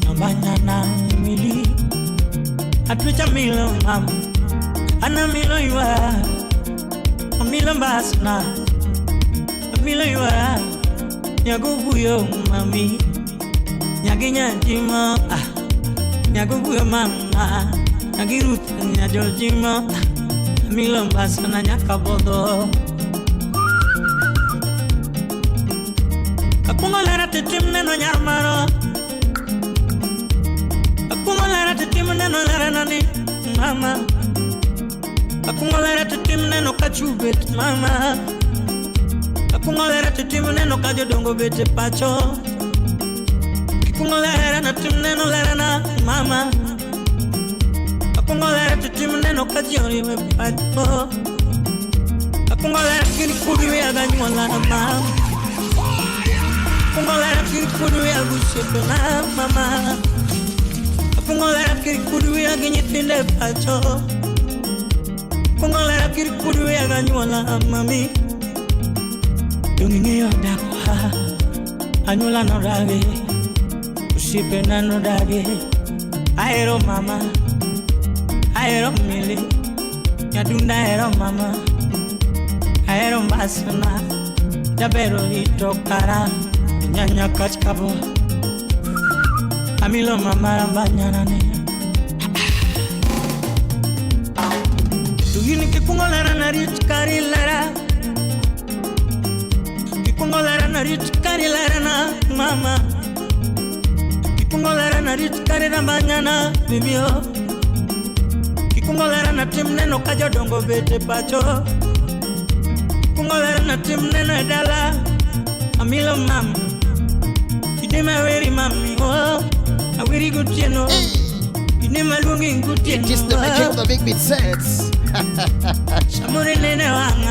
Nambanyana mili Atucha milo mama Ana milo iwa Milo mbasna Milo iwa Nyaguguyo mami Nyaginya jimo Nyaguguyo mama Nyagiruta nyajojimo Milo mbasna nyakabodo Akungo lera titim neno nyarmaro Akungo lera titim neno lera nani mama Akungo lera titim neno kachubet mama Akungo lera titim neno kajodongo bete pacho Kikungo lera na tim neno lera na mama Akungo lera titim neno kajiori we pacho Akungo lera kiri kuri aganywa na mama Akungo lera kiri kuri agushepe na mama Akungo lera kiri kuri aginyitinde pacho Akungo lera kiri kuri aganywa na mami Dungingeyo dakwa anyula no dage Ushipe na no dage Aero mama Aero mili Nyadunda aero mama Aero mbasana Jabero itokara Nyanya kachkabo Amilo mama rambanyanane Tuyini kikungo lera na rich kari lera Kikungo lera na rich kari lera na mama Kikungo lera na rich kari rambanyana mimio Kikungo lera na tim neno kajodongo bete pacho Kikungo lera na tim neno edala Amilo mama Idema weri mami oh Awiri gutieno Idema lungi gutieno It is the making of the big beat sets.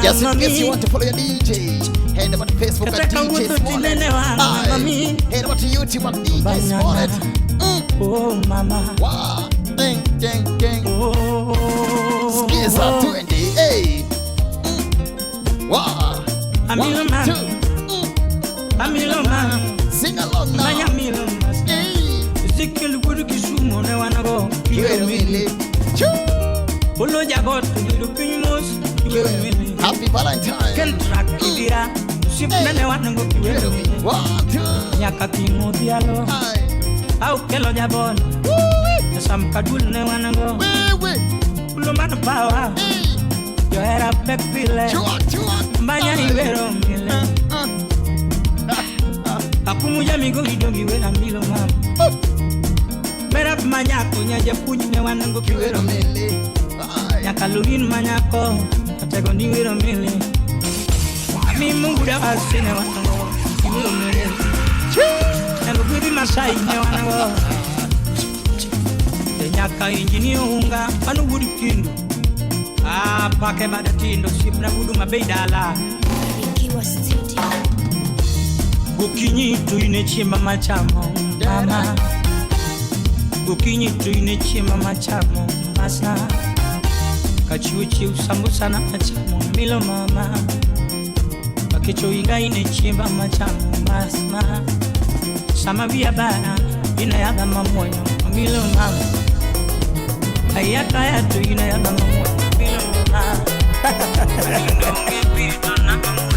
Just in case you want to follow your DJ, head over to Facebook at DJ Smollett. Aye. Head over to YouTube at DJ Smollett. Oh mama. Wow. Ding ding ding. Oh. Skiza 28. Wow. Amilo 1, mama. 2. Amilo mama. Sing along now. Amilo mama. Ezekiel wudu kisumo ne wanago. Kiwero mili. Choo. Olo jagot yudu pinyos. Kiwero mili. Happy Valentine. Kendra kidira. Ship nene wanago kiwero mili. 1, 2. Nyaka kingo dialo. Au kelo jabon. Sam kadul ne wanago. Wewe. Kulo mano pawa. Yo era pek pile. Chua chua. Mbanya iwero mile. Akumuja migo idongi wera milo mama. Merap manyako nyaja puny ne wanango kiwero mele. Nyakalurin manyako atego ni wero mele. Ami mungu da asine wanango kiwero mele. Nyalugiri masai ne wanango. Nyaka injini unga panu wudi kindu. Ah pake madatindo sipna gudu mabeidala. Ikiwa studio. Gokinyi tu inechi mama chamo mama. Gokinyi tu inechi mama chamo masa. Kachiuchi usambusa na machamo milo mama. Pakicho inga inechi mama chamo masma. Sama via bana inayaga mamoyo milo mama. Ayaka ya tu inayaga mamoyo milo mama.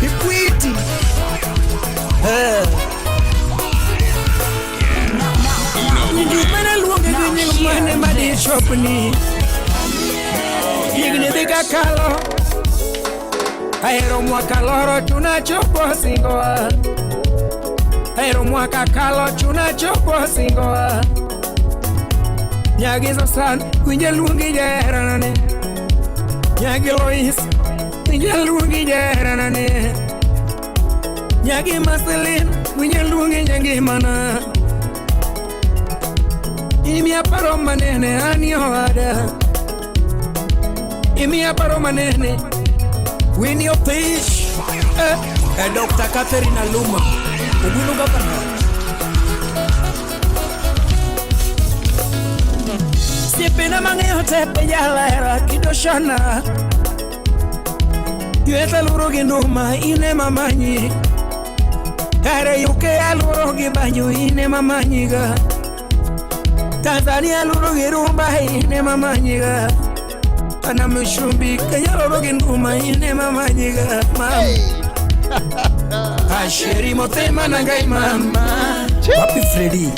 Ikwiti. Njumana luonge gi nying mane madichopni. Higni dhi kakalo. Ahero mwaka loro chuna chopo singoa. Ahero mwaka kalo chuna chopo singoa. Nyagi Susan winje luongi jaheranane. Nyagi Lois winje luongi jaheranane. Nyagi Marceline winje luongi nyangimana. Imiya paro manene ani owada. Imiya paro manene Winnie Opish. Dr. Catherine Aluma Ubulu Governor. Siepena mang'eyo te penj alera kidoshana. Yuetha luro gi nduma ine mamanyi. Kare UK aluro gi banjo ine mamanyiga. Tanzania aluro gi rumba ine mamanyiga. Ana mshumbi Kenya aluro gi nduma ine mamanyiga. Mama Asheri motema nangai mama. Wapi Freddy?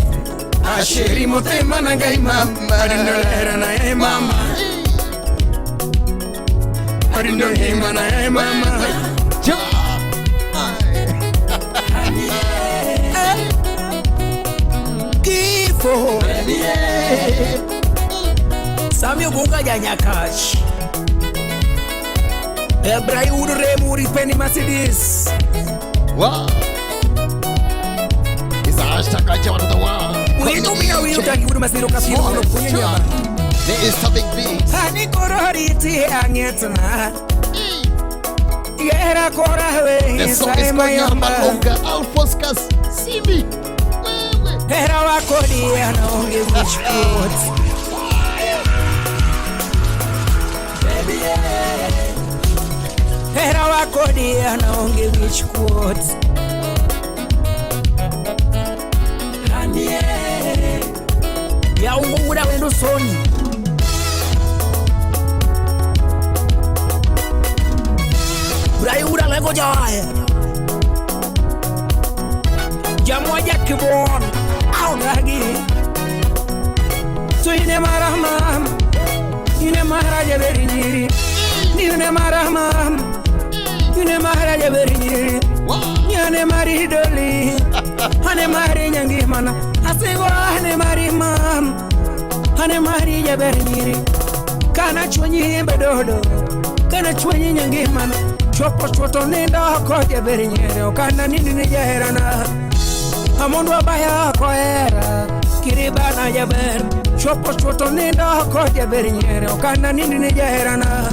Asheri motema nangai mama. Adindolera na e mama. Adindolema na e mama. Kifo. Sami Ogunga Janyakash. Ebrai udure muri peni Mercedes. Wow. It's a hashtag I to the world. There is something big. Hani kororiti angetna. Yera korawe. The song is called Nyambalonga Alphonse Kasimi. Hera wakodi anaonge wichpot. Baby Hera wakodi anaonge wichpot. Ya unguda wendo soni. Brai ura lego jaya. Jamoja kibon aunagi. So ine marahma, ine maharaja beriniri. Ine marahma, ine maharaja beriniri. Nyane mari doli, hane mari nyangi mana. Asigo hane mari mam, hane mari jaberiniri. Kana chwenyi bedodo, kana chwenyi nyangi mana. Chopo choto nenda ko jaberinyere, kana nini ni jaherana. Amundu abaya ko era, kiribana jaber. Chopo choto nenda ko jaberinyere, kana nini ni jaherana.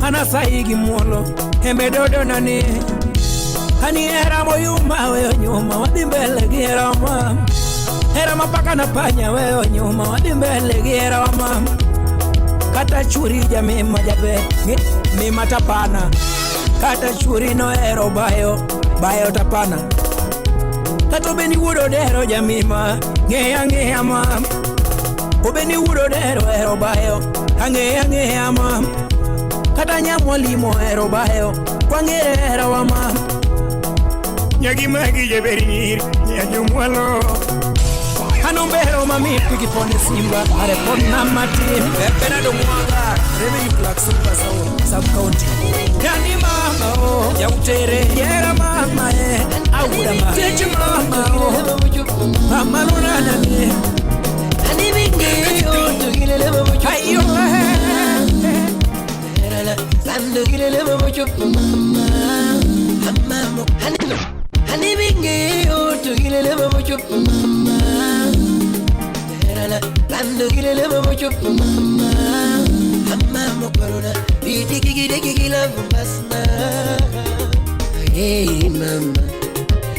Ana saigi muolo, embe dodo nani. Ani era moyuma weyo nyuma wadhi mbele gi hera mam. Hera mapaka na panya weyo nyuma wadhi mbele gi hera mam. Kata churi jamima jaber mima tapana. Kata churi no hero bayo bayo tapana. Kata obeni wuodo dero jamima ng'eya ng'eya mam. Obeni wuodo dero hero bayo ang'eya ng'eya mam. Kata nyamwalimo hero bayo kwang'ere hera wa mam. Nyagi magi jaberinyiri nyajumwalo. Anombero mami pone simba are pona mati Bernardo Mwanga Revenue Clerk Super Sub County Yani mama oh ya utere yera mama eh awuda ma teach mama oh mama luna nani ani binge yo tugilele mamucho ayo Sando gilele mamucho mama mama hani binge yo tugilele mamucho mama Lando gilele mamucho mama mama corona bitiki gigi love basna. Hey mama,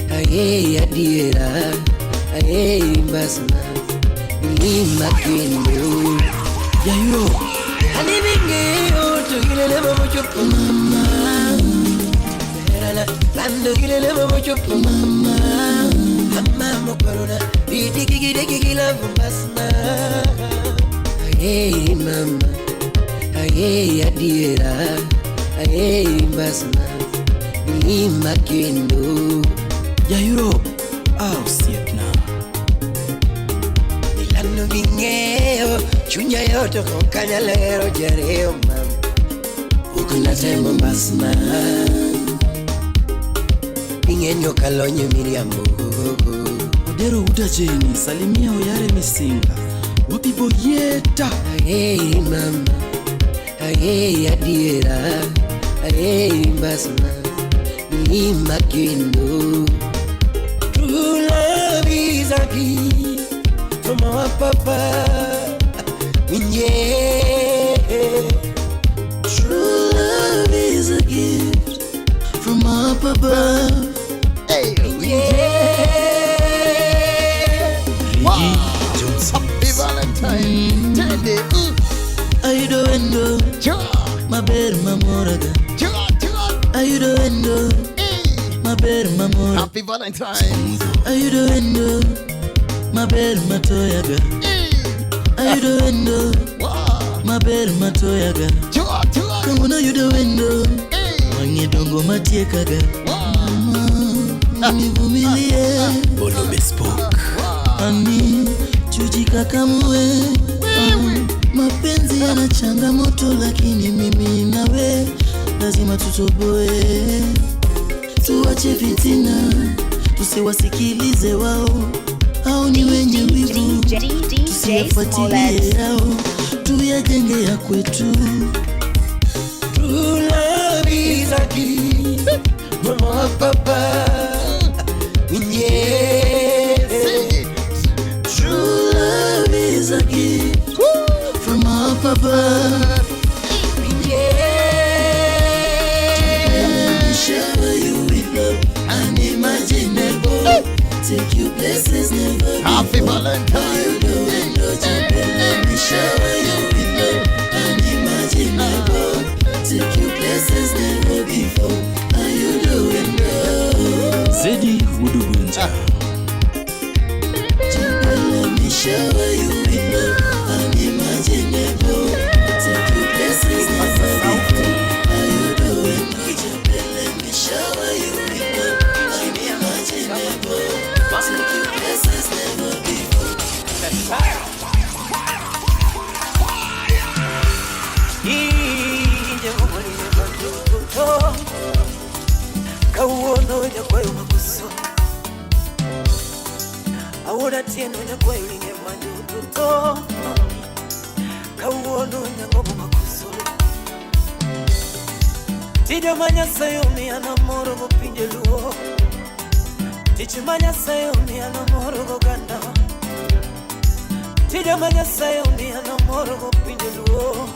hey adiera, hey basna, ni makendo ya yuro. Ani binge yo tugilele mamucho mama Lando gilele mamucho mama mama corona bitiki gigi love basna. Hey mama, hey adiera, hey basna, ni makendo ya yuro au siepna. Milano bingeo chunya yoto kokanyalero jareo mama ukuna tembo basna Ingeno kalonye miriambo Odero utajeni salimia oyare misinga wapi boyeta. Hey mama, hey adiera, hey basna, ni makendo. True love is a gift from our papa. Yeah. True love is a gift from up above. Hey, yeah. Wow. Happy Valentine. Ayudo endo, maber mamoraga. Ayudo endo, maber mamora. Happy Valentine. Ayudo endo, maber matoyaga. Ayudo endo, maber matoyaga. Kawuono ayudo wendo, wang'e dongo matiekaga. Nivumilie, Bolo bespoke. Ani tujikakamue. Mapenzi yana changamoto, lakini mimi nawe lazima tutoboe. Tuache fitina, tusiwasikilize wao, hao ni wenye wivu, tusiyafuatilie yao, tuyajenge ya kwetu. True love is a gift from our papa. Yeah. Sing it. True love is a gift from up above. Yeah. Shower you with love unimaginable. Take you places never before. Happy Valentine. You do it, don't you? Let me shower you with love unimaginable. Take you places never before. Are you doing love? Zedi Wudugunja. Let me shower you with love unimaginable. Take you places never before. Are you doing love? Let me shower you with love unimaginable. Take you places never before. Kawuono jakwayo makuso Awuoda tieno jakwayo linge majuto Kawuono nyangogo makuso Tija ma Nyasaye omiya namoro go pinje luo Tich ma Nyasaye omiya namoro go oganda Tija ma Nyasaye omiya namoro go pinje luo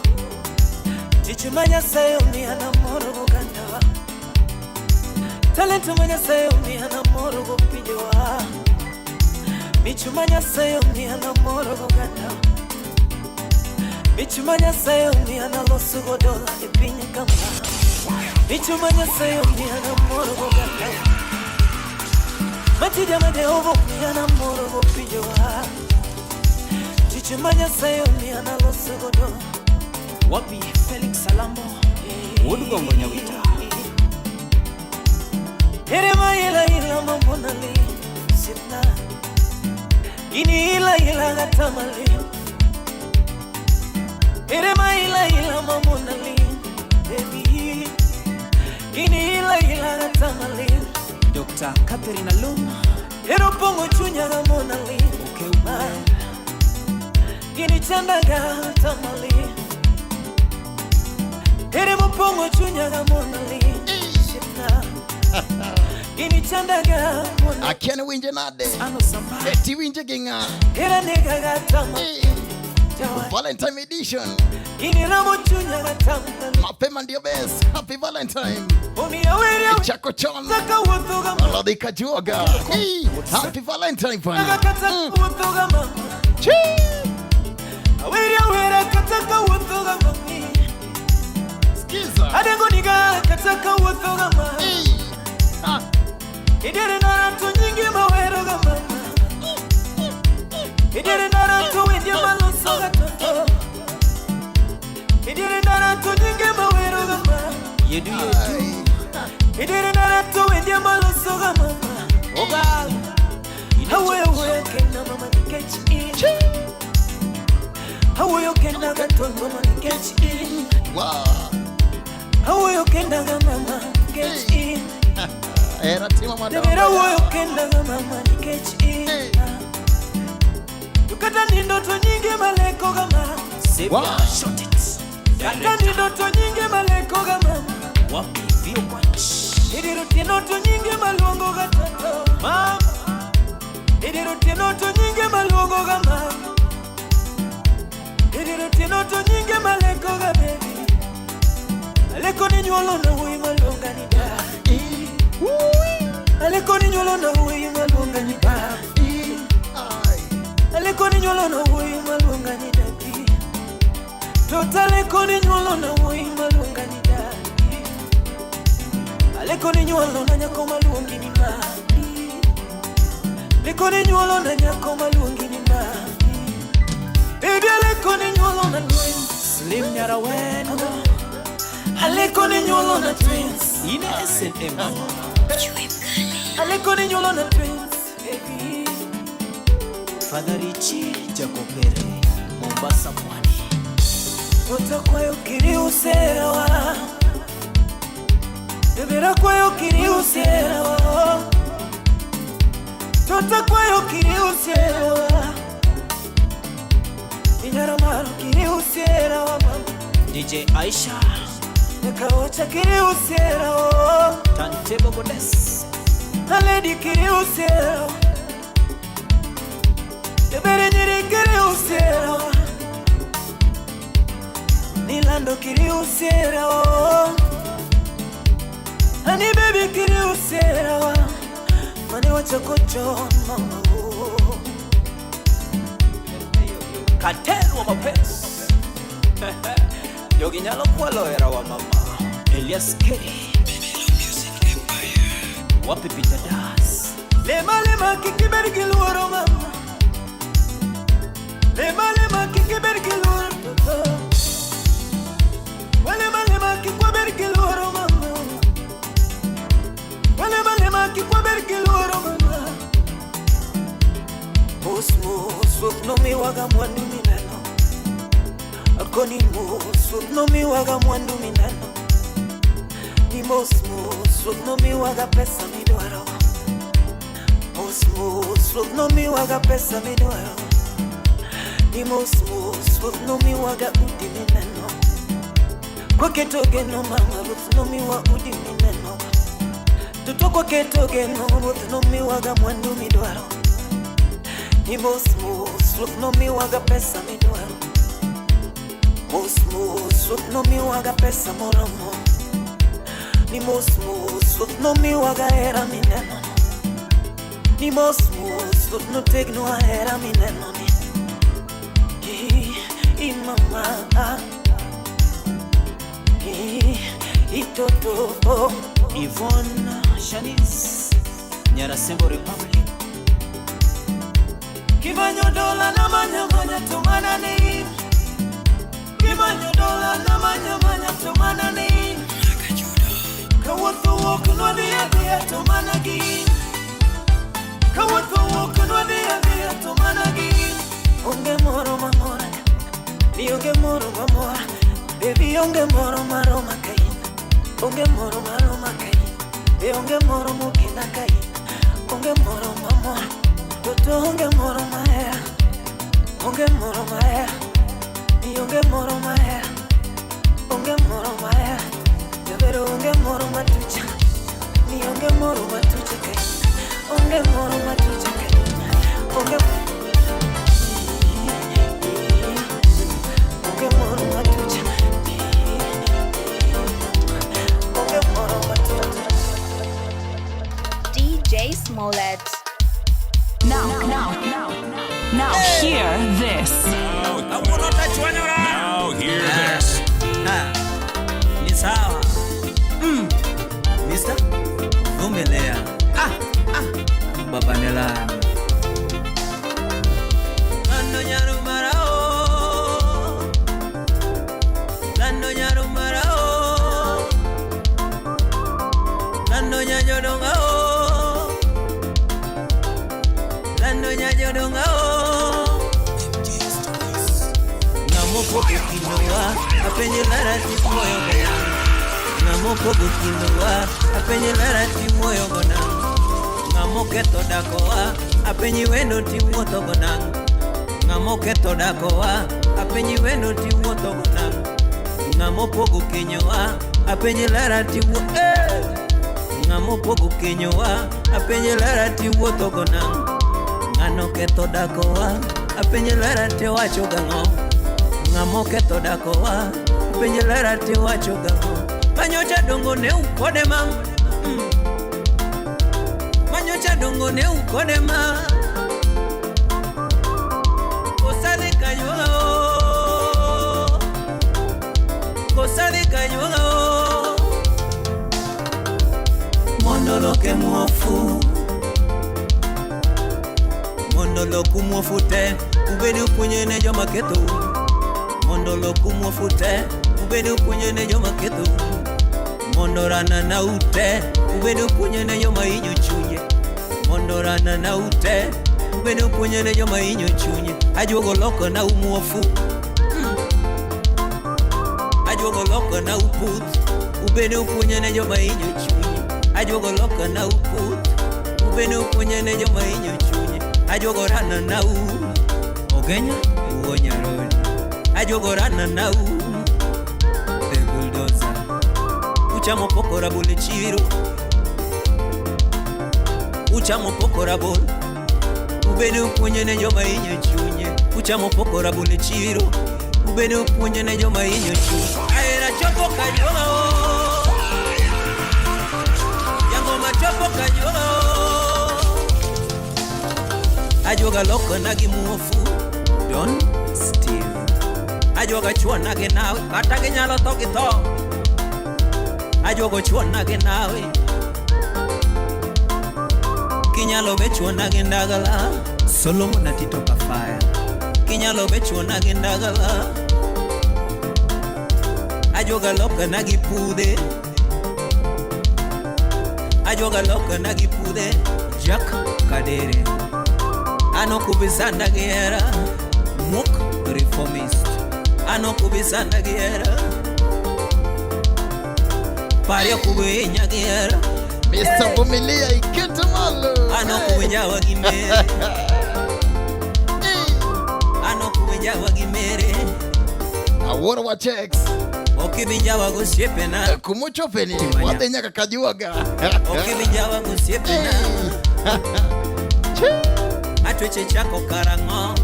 Tich ma Nyasaye omiya namoro go oganda Talento ma Nyasaye omiya namoro go pinjewa Mich ma Nyasaye omiya namoro go oganda Mich ma Nyasaye omiya naloso go dola e piny kama Mich ma Nyasaye omiya namoro go oganda Matija ma Jehova omiya namoro go pinjewa Tich ma Nyasaye omiya naloso go dola. Wapi Felix Salambo Wuod Nyawita. Ere maila ila mamonali sipna. Gini ila ila gatamali. Ere ma ila ila mamonali. Baby. Gini ila ila gatamali. Dr. Catherine Alum. Ero pongo chunya gamonali. Okay. Gini chanda gatamali. Ere mopongo chunya gamonali. Shitna. Gini chanda gamonali. Akiani winje nade. Ano Samba. Eti winje ginga. Era nega gatamali. Valentine edition. Gini ramo chunya gatamali. Mapema ndio best. Happy Valentine. Chako chon. Alodika juoga. Hey, happy Valentine bana. Skiza. Adengo niga kataka wuothoga mama. Idere nara to nyingi maweroga mama. Idere nara to wendie malosoga toto. Idere nara to nyingi maweroga mama. Yedu yedu. Idere nara to wendie malosoga mama. Ogal. Hawewe kena mama nikech in. Hawewe kena gato mama nikech in. Wow. Hawewe kena mama nikech in. Era tima madam. Era wuoyo kenda ga mama nikech in. Kata ni ndoto nyingi maleko ga mama. Wow. Shot it. Kata ni ndoto nyingi maleko ga mama. Wapi vio quench. Idiro ndoto nyingi maluongo ga toto. Mama. Idiro ndoto nyingi maluongo ga mama. Idiro ndoto nyingi maleko ga baby. Aleko ni nyuolo na wuoyi maluonga ni da. Aleko ni nyuolo na wuoyi maluonga ni da. Aleko ni nyuolo na wuoyi maluonga ni dadi. Tota aleko ni nyuolo na wuoyi maluonga ni dadi. Aleko ni nyuolo na nyako maluongi ni mami. Aleko ni nyuolo na nyako maluongi ni mami. Baby aleko ni nyuolo na twins. Slim Nyarawendo. Aleko ni nyuolo na twins. Ine SNM. Aleko ni nyuolo na twins. Baby. Father Richi Jacopere, Mombasa Pwani. Tota kwayo kiri userawa. Debera kwayo kiri userawa. Tota kwayo kiri userawa. Inyara maro kiri userawa mama. DJ Aisha. Nekaocha kiri userawa. Tantebo Goddess. Na lady kiri userawa. Debere nyiri kiri userawa. Nilando kiri userawa. Ani baby kiri userawa. Mane wachakocho mama. Cartel wa mapenzi. Yogi nyalo kwalo era wa mama. Elias Kerry. Wapi Peter Das. Lema lema kikiberi giluoro mama. Lema lema kikiberi giluoro toto. Lema lema kikwaberi giluoro mama. Lema lema kikwaberi giluoro mama. Mos mos no mi waga mwandu minano. Akoni mos no mi waga mwandu minano. Ni mos mos no mi waga pesa midwaro. Mos mos no mi waga pesa midwaro. Ni mos mos no mi waga udi minano. Kwa keto geno mama ruth no mi wa udi minano. Tuto kwa keto geno ruth no mi waga mwandu midwaro. Ni mos mos no mi waga pesa midwaro. Mos mos no mi waga pesa moromo. Ni mos mos no mi waga era mineno. Ni mos mos no tegno a era mineno ni. I mama I toto. Yvonne Shanice Nyarasembo Republic. Kimanyo dola na manya manya tumana ni. Kimanyo dola na manya manya tumana ni. Kawatho walk no the other tumana gi. Kawatho walk no the other To mana gi onge moro mamora, ni onge moro mamora. Baby onge moro maroma kain, onge moro maroma kain. Be onge moro mokenda kain, onge moro mamora. Toto onge moro mahera, onge moro mahera. Ni onge moro mahera, onge moro mahera. Davvero onge moro matucha, ni onge moro matucha kain, onge moro matucha kain, onge. Onge moro matucha, onge moro matucha. DJ Smollett. Now, now, now, now, hear this. Now hear this. Ni sawa. Mr. Vumilia. Ah, ah. Baba Nelani. Lando nyarumarao, lando nyarumarao, lando nyajodongao, lando nyajodongao. Ng'amopogo kindowa, apenjo lara timoyo gona. Ng'amopogo kindowa, apenjo lara timoyo gona. Ng'amoketho dakowa, apenji wendo tiwuotho go nang'o. Ng'amoketho dakowa, apenji wendo tiwuotho go nang'o. Ng'amopogo kenyowa, apenji lara tiwuo eh! Ng'amopogo kenyowa, apenji lara tiwuotho go nang'o. Ng'ano ketho dakowa, apenji lara tiwacho gang'o. Ng'amoketho dakowa, apenji lara tiwacho gang'o. Manyocha dongo ne ukode ma. Manyocha dongo ne ukode ma. Kosale kayuogo, kosale kayuogo. Mondo loke muofu, mondo loku muofu te, ubedi upuonje ne joma kethou. Mondo loku muofu te, ubedi upuonje ne joma kethou. Mondo rana na ute, ubedi upuonje ne joma hinyo chunye. Mondo rana na ute, ubedi upuonje ne joma hinyo chunye. Ajuogo loko na umuofu, ajuogo loko na uputh, ubedi upuonje ne joma hinyo chunye. Ajuogo loko na uputh, ubedi upuonje ne joma hinyo chunye. Ajuogo rana na u, ogenya uo nyaroni. Ajuogo rana na u, the bulldozer. Uchamo poko rabolo e chiro, uchamo poko rabolo. Ubede upuonje ne joma hinyo chunye. Uchamo poko rabolo e chiro, ubede upuonje ne joma hinyo chunye. Ahera chopo kajuogo, jangoma chopo kajuogo. Ajuoga loko na gi muofu, Don Steve. Ajuoga chuona gi nawe, kata ginyalo tho gi tho. Ajuogo chuona gi nawe, kinyalo be chuona gi ndagala. Solomon Atito Kafaya. Kinyalo be chuona gi ndagala. Ajuoga loka na gi pudhe, ajuoga loka na gi pudhe. Jack Kadere. Ano kubisanda gi hera, Muk Reformist. Ano kubisanda gi hera. Pario kubinya gi hera. Mr. Vumilia Ikete Malo. Ano kuwinjawa gi mere, ano kuwinjawa gi mere. Awuoro wacheks. Okibinjawa gosiepena, Kumuchopeni wadhi nyaka Kajuoga. Okibinjawa gosiepena. Atweche chako karang'o,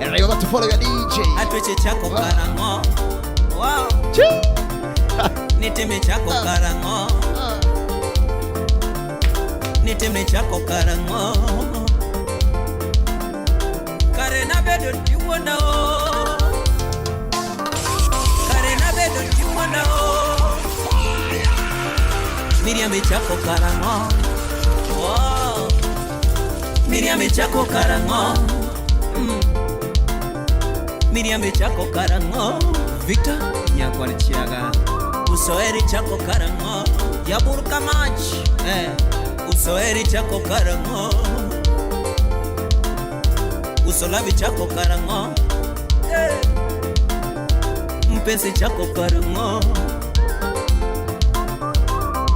And remember to follow your DJ. Atweche chako karang'o. Wow. Nitime chako karang'o, nitime chako karang'o. Kare nabedo tiwuonda o, kare nabedo tiwuonda o. Miriam chako karang'o, wow. Miriam chako karang'o, Miriam chako karang'o. Victor Nyakwar Chiaga. Usoeri chako karang'o, Jabur Kamach. Usoeri chako karang'o. Uso lavi chako karang'o? Mpenzi chako karang'o?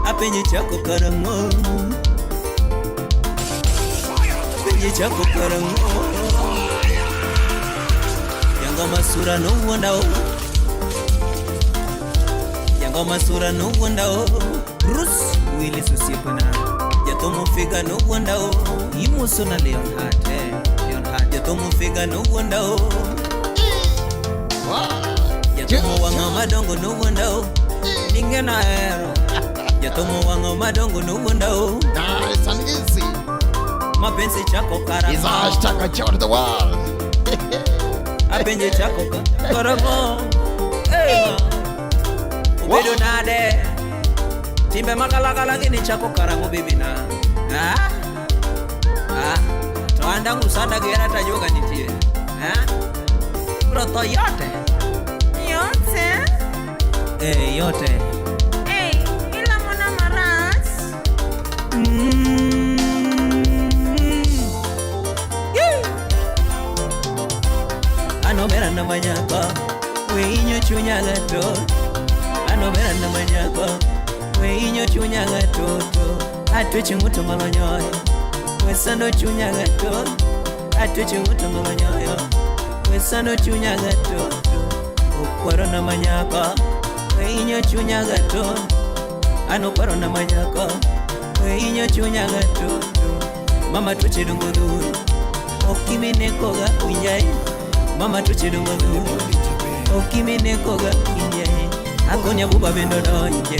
Apenji chako karang'o? Apenji chako karang'o? Yanga masura no wondao. Yanga masura no wondao. Bruce Willis osiepena. Jathomo figa no wondao. Imoso na Leonhard, Leonhard. Jathomo figa no wondao. Jathomo wang'o madongo no wondao. Ningena hero. Jathomo wang'o madongo no wondao. Nice and easy. Mapenzi chako karang'o. Is hashtag Joy to the world. Apenje chako karang'o. Hey. Obedo nade. Timbe magalagala gini chako karang'o baby na. Ah? Ah. To andangu sana gera tajoga nitie. Ah? Bro to yote. Yote? Eh, yote. Hey, ila mona maras. Ano bera na manyako, winyo chunya gato. Ano bera na manyako, winyo chunya gato. Atweche nguto malonyoyo, wesano chunya gato. Atweche nguto malonyoyo, wesano chunya gato. Okwaro na manyako, winyo chunya gato. Ano kwaro na manyako, winyo chunya gato. Mama tuche dungo duru, okimine koga winjai. Mama tuche dungo duru, okimine koga winjai. Akonya buba bendo donje,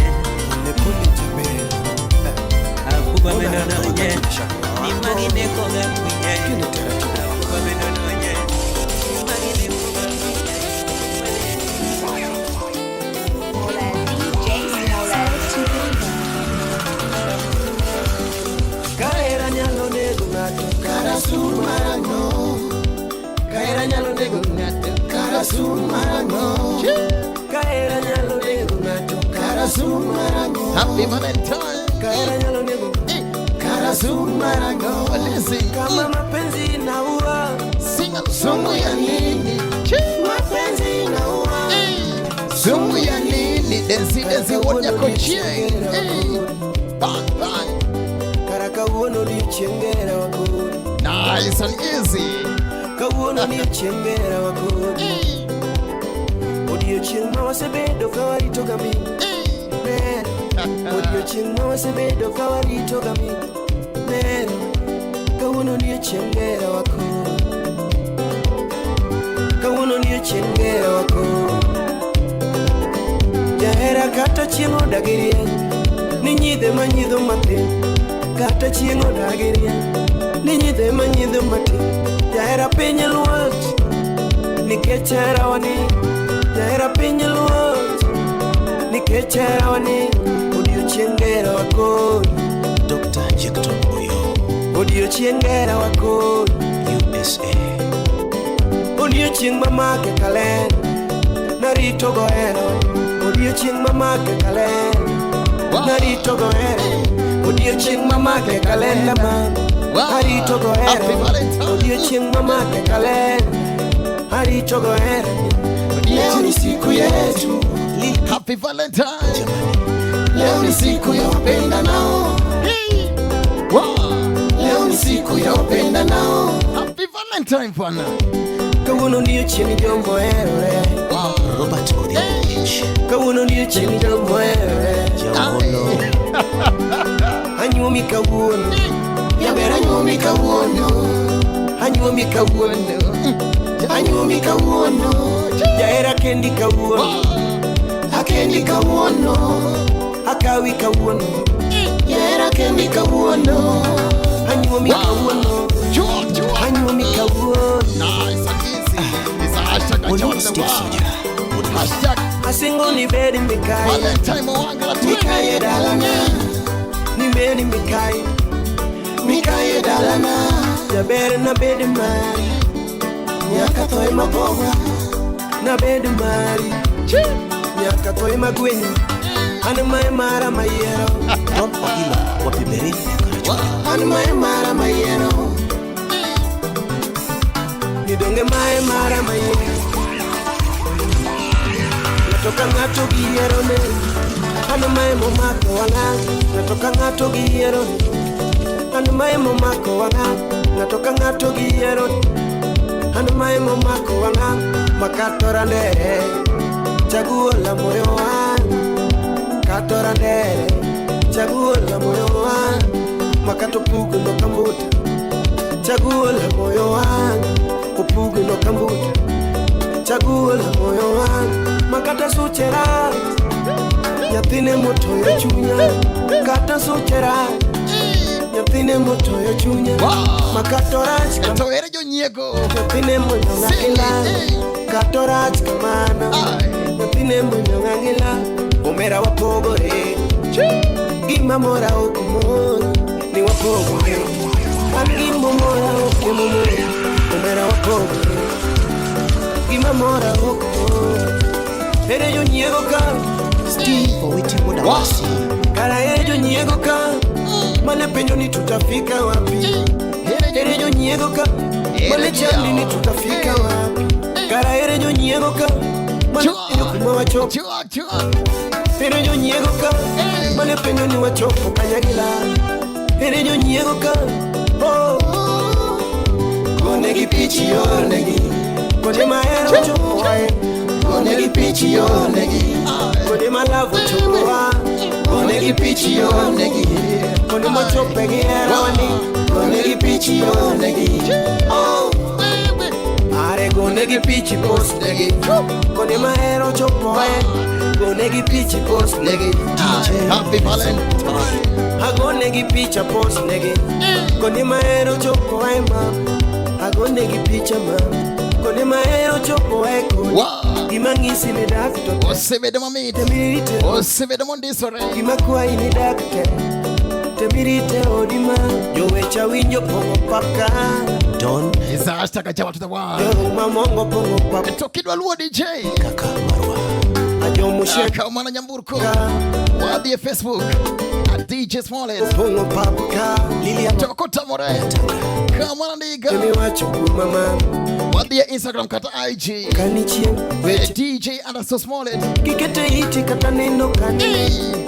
abuba bendo donje. Nimagine koga winjai, abuba bendo donje. Nimagine koga winjai. Kaera nyalo nego ng'ato, kara sur marang'o. Kaera nyalo nego ng'ato, kara sur marang'o. Kaera nyalo nego ng'ato, kara sur marang'o. Happy Valentine. Kaera nyalo nego, kara sur marang'o. Listen. Kama mapenzi inaua, Sing a Sumu ya nini? mapenzi inaua. Sumu ya nini? Densi densi wonya kochie. Hey. Bang bang. Kara kawuono odiochieng' hera wakodi. Nice and easy. Kawuono odiochieng' hera wakodi. Odiochieng' ma wasebedo ka warito ga min. Ber. Odiochieng' ma wasebedo ka warito ga min. Ber. Kawuono odiochieng' hera wakodi. Kawuono odiochieng' hera wakodi. Jahera kata chieng' odagi rieny, ni nyidhe manyidho matin. Kata chieng' odagi rieny, ni nyidhe manyidho matin. Jahera piny luoch, nikech herawa ni. Jahera piny luoch, nikech herawa ni. Odiochieng' hera wakodi. Dr. Jecton Oyo, Odiochieng' hera wakodi. USA. Odiochieng' mamake kalen, narito go hera. Odiochieng' mamake kalen, narito go hera. Odiochieng' mamake kalenda man, arito go hera. Happy Valentine. Odiochieng' mamake kalen, arito go hera. Leo ni siku yetu, Happy Valentine. Leo ni siku ya wapendanao. Hey. Wow. Leo ni siku ya wapendanao. Happy Valentine bwana. Kawuono odiochieng' jombo herore. Wow. Robert Odhiambo H. Kawuono odiochieng' jombo herore. Jangolo. Anyuomi kawuono, Jaber anyuomi kawuono. anyuomi kawuono, Anyuomi kawuono. jahera kendi kawuono, Akendi kawuono. akawi kawuono, Jahera kendi kawuono. anyuomi kawuono, Chua chua. anyuomi kawuono. Nice and easy. It's a hashtag Olungu Joy to the Steve world. Soja. Hashtag Asingo ni bedi mikayi, Valentine Mwangala Mikaye dalana. ni bedi mikayi, Mikaye dalana. jaber na bedi mari, Nyaka thoe mapoga. na bedi mari, nyaka thoe magwenyi, an mae mara mayiero, Don Ogila wa Piberin Karachuonyo. An mae mara mayiero. Ni donge mae mara mayie. Ng'ato ka ng'ato gi yierone. An mae momako wang'a. Ng'ato ka ng'ato gi yierone. An mae momako wang'a. Ng'ato ka ng'ato gi yierone. An mae momako wang'a. Makato randere. Chaguo la moyo wangu. Kato randere. Chaguo la moyo wangu. Makato pugno kambuta. Chaguo la moyo wangu. Opugno kambuta. Chaguo la moyo wangu. Makata suchera. Nyathine motoyo chunya. Kata suchera. Nyathine motoyo chunya. Makato rach To ere jonyiego. Nyathine monyong'a gi lal. Kato rach kamano. Nyathine monyong'a gi lal. Omera wapogore. Gima mora ok mor ni wapogore. An gima mora ok mor. Omera wapogore. Gima mora ok mor. Ere jonyiego ka. Steve Owiti Wuod Awasi. Kara ere jonyiego ka. Mane penjo ni tutafika wapi? Ere jonyiego ka. Mane chandi ni tutafika wapi? Kara ere jonyiego ka. Mane penjo kuma wachopo. Ere jonyiego ka. Mane penjo ni wachopo kanyagila. Ere jonyiego ka. Oh. Gonegi pichi yornegi. Konde mahero chopo wae. Gonegi pichi yornegi. Konde malavo chopo wa. Gonegi pichi yornegi. Konde mochope gi hera wani. Gonegi pichi yornegi. Oh. Are gonegi pichi post negi. Konde mahero chopo wae. Gonegi pichi post negi. DJ Happy Valentine. Agonegi picha post negi. Konde mahero chopo wae ma. Agonegi picha ma. Konde mahero chopo wae kodi. Gima ng'isi ni dak to Osebedo mamit. Temirite. Osebedo mondisore. Gima kwayi ni dak te. Temirite odi ma. Jowecha winjo pong'o pap ka. Don Is a hashtag Jawa to the world. Joruma mongo pong'o pap. To kidwa luwo DJ. Kaka Marwa. Ajomushe Kaw mana nyamburko. Wadhi e Facebook. At DJ Smollett. pong'o pap ka. Lilian To kotamore. Kaw mana ndiga. Temiwacho kuma ma. Wadhi e Instagram kata IG. Kani chien. Weche DJ_Smollett. Kikete iti kata neno kani.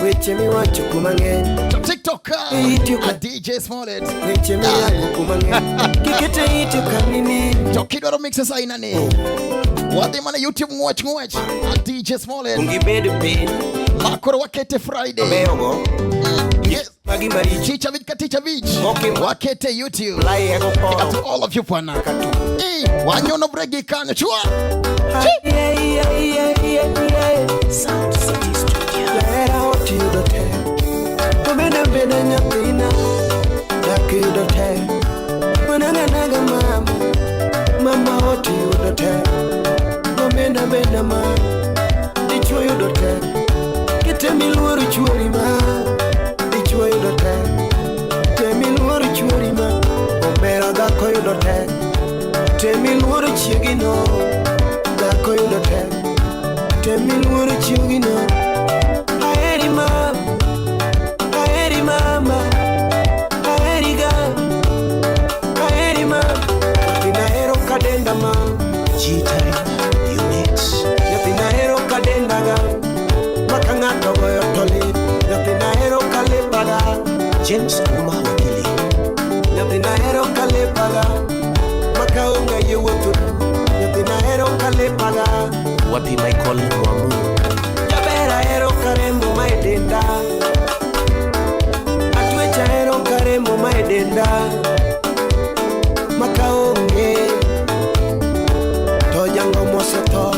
Weche miwacho kuma ng'eny. To TikTok Itiyo ka- at DJ Smollett. Weche miyango kuma ng'eny. Kikete iti kanini. To kidwaro mixes aina ni. Wadhi mana YouTube ng'wech ng'wech at DJ Smollett. Ungibed piny. Makoro wakete Friday. Mabeyogo. Yes. Magi maricho. Tich abich ka tich abich. Moki- Wakete YouTube. Lai ego poro. To all of you bwana. Eh, wanyono bregi kanyo chua. Yeah, yeah, yeah, yeah, yeah. Sound City Studio. Jahera ot yudo tek. Obeda beda nyathina. Dak yudo tek. Onaga naga mama. Mama ot yudo tek. Obeda beda mama. Dichuo yudo tek. Kitemi luoro chuori ma. Dichuo yudo tek. Temi luoro chuori ma. Omera dhako yudo tek. Temi luoro chiegino. Dhako yudo tek. Temi luoro chiegino. Aheri mama. Aheri mama. Aheri ga. Aheri mama. Nyathina hero kadenda ma. G-Type Unit. Nyathina hero kadenda ga. Maka ng'ato goyo to lit. Nyathina hero kalepaga. James Uma Wakili. Nyathina hero kalepaga. Maka onge yie wuotho. Nyathina hero kalepaga. Wapi Michael Mwamu. Jaber ahero karemo ma e denda. Atwech ahero karemo ma e denda. Maka onge. To jang'o mosetho.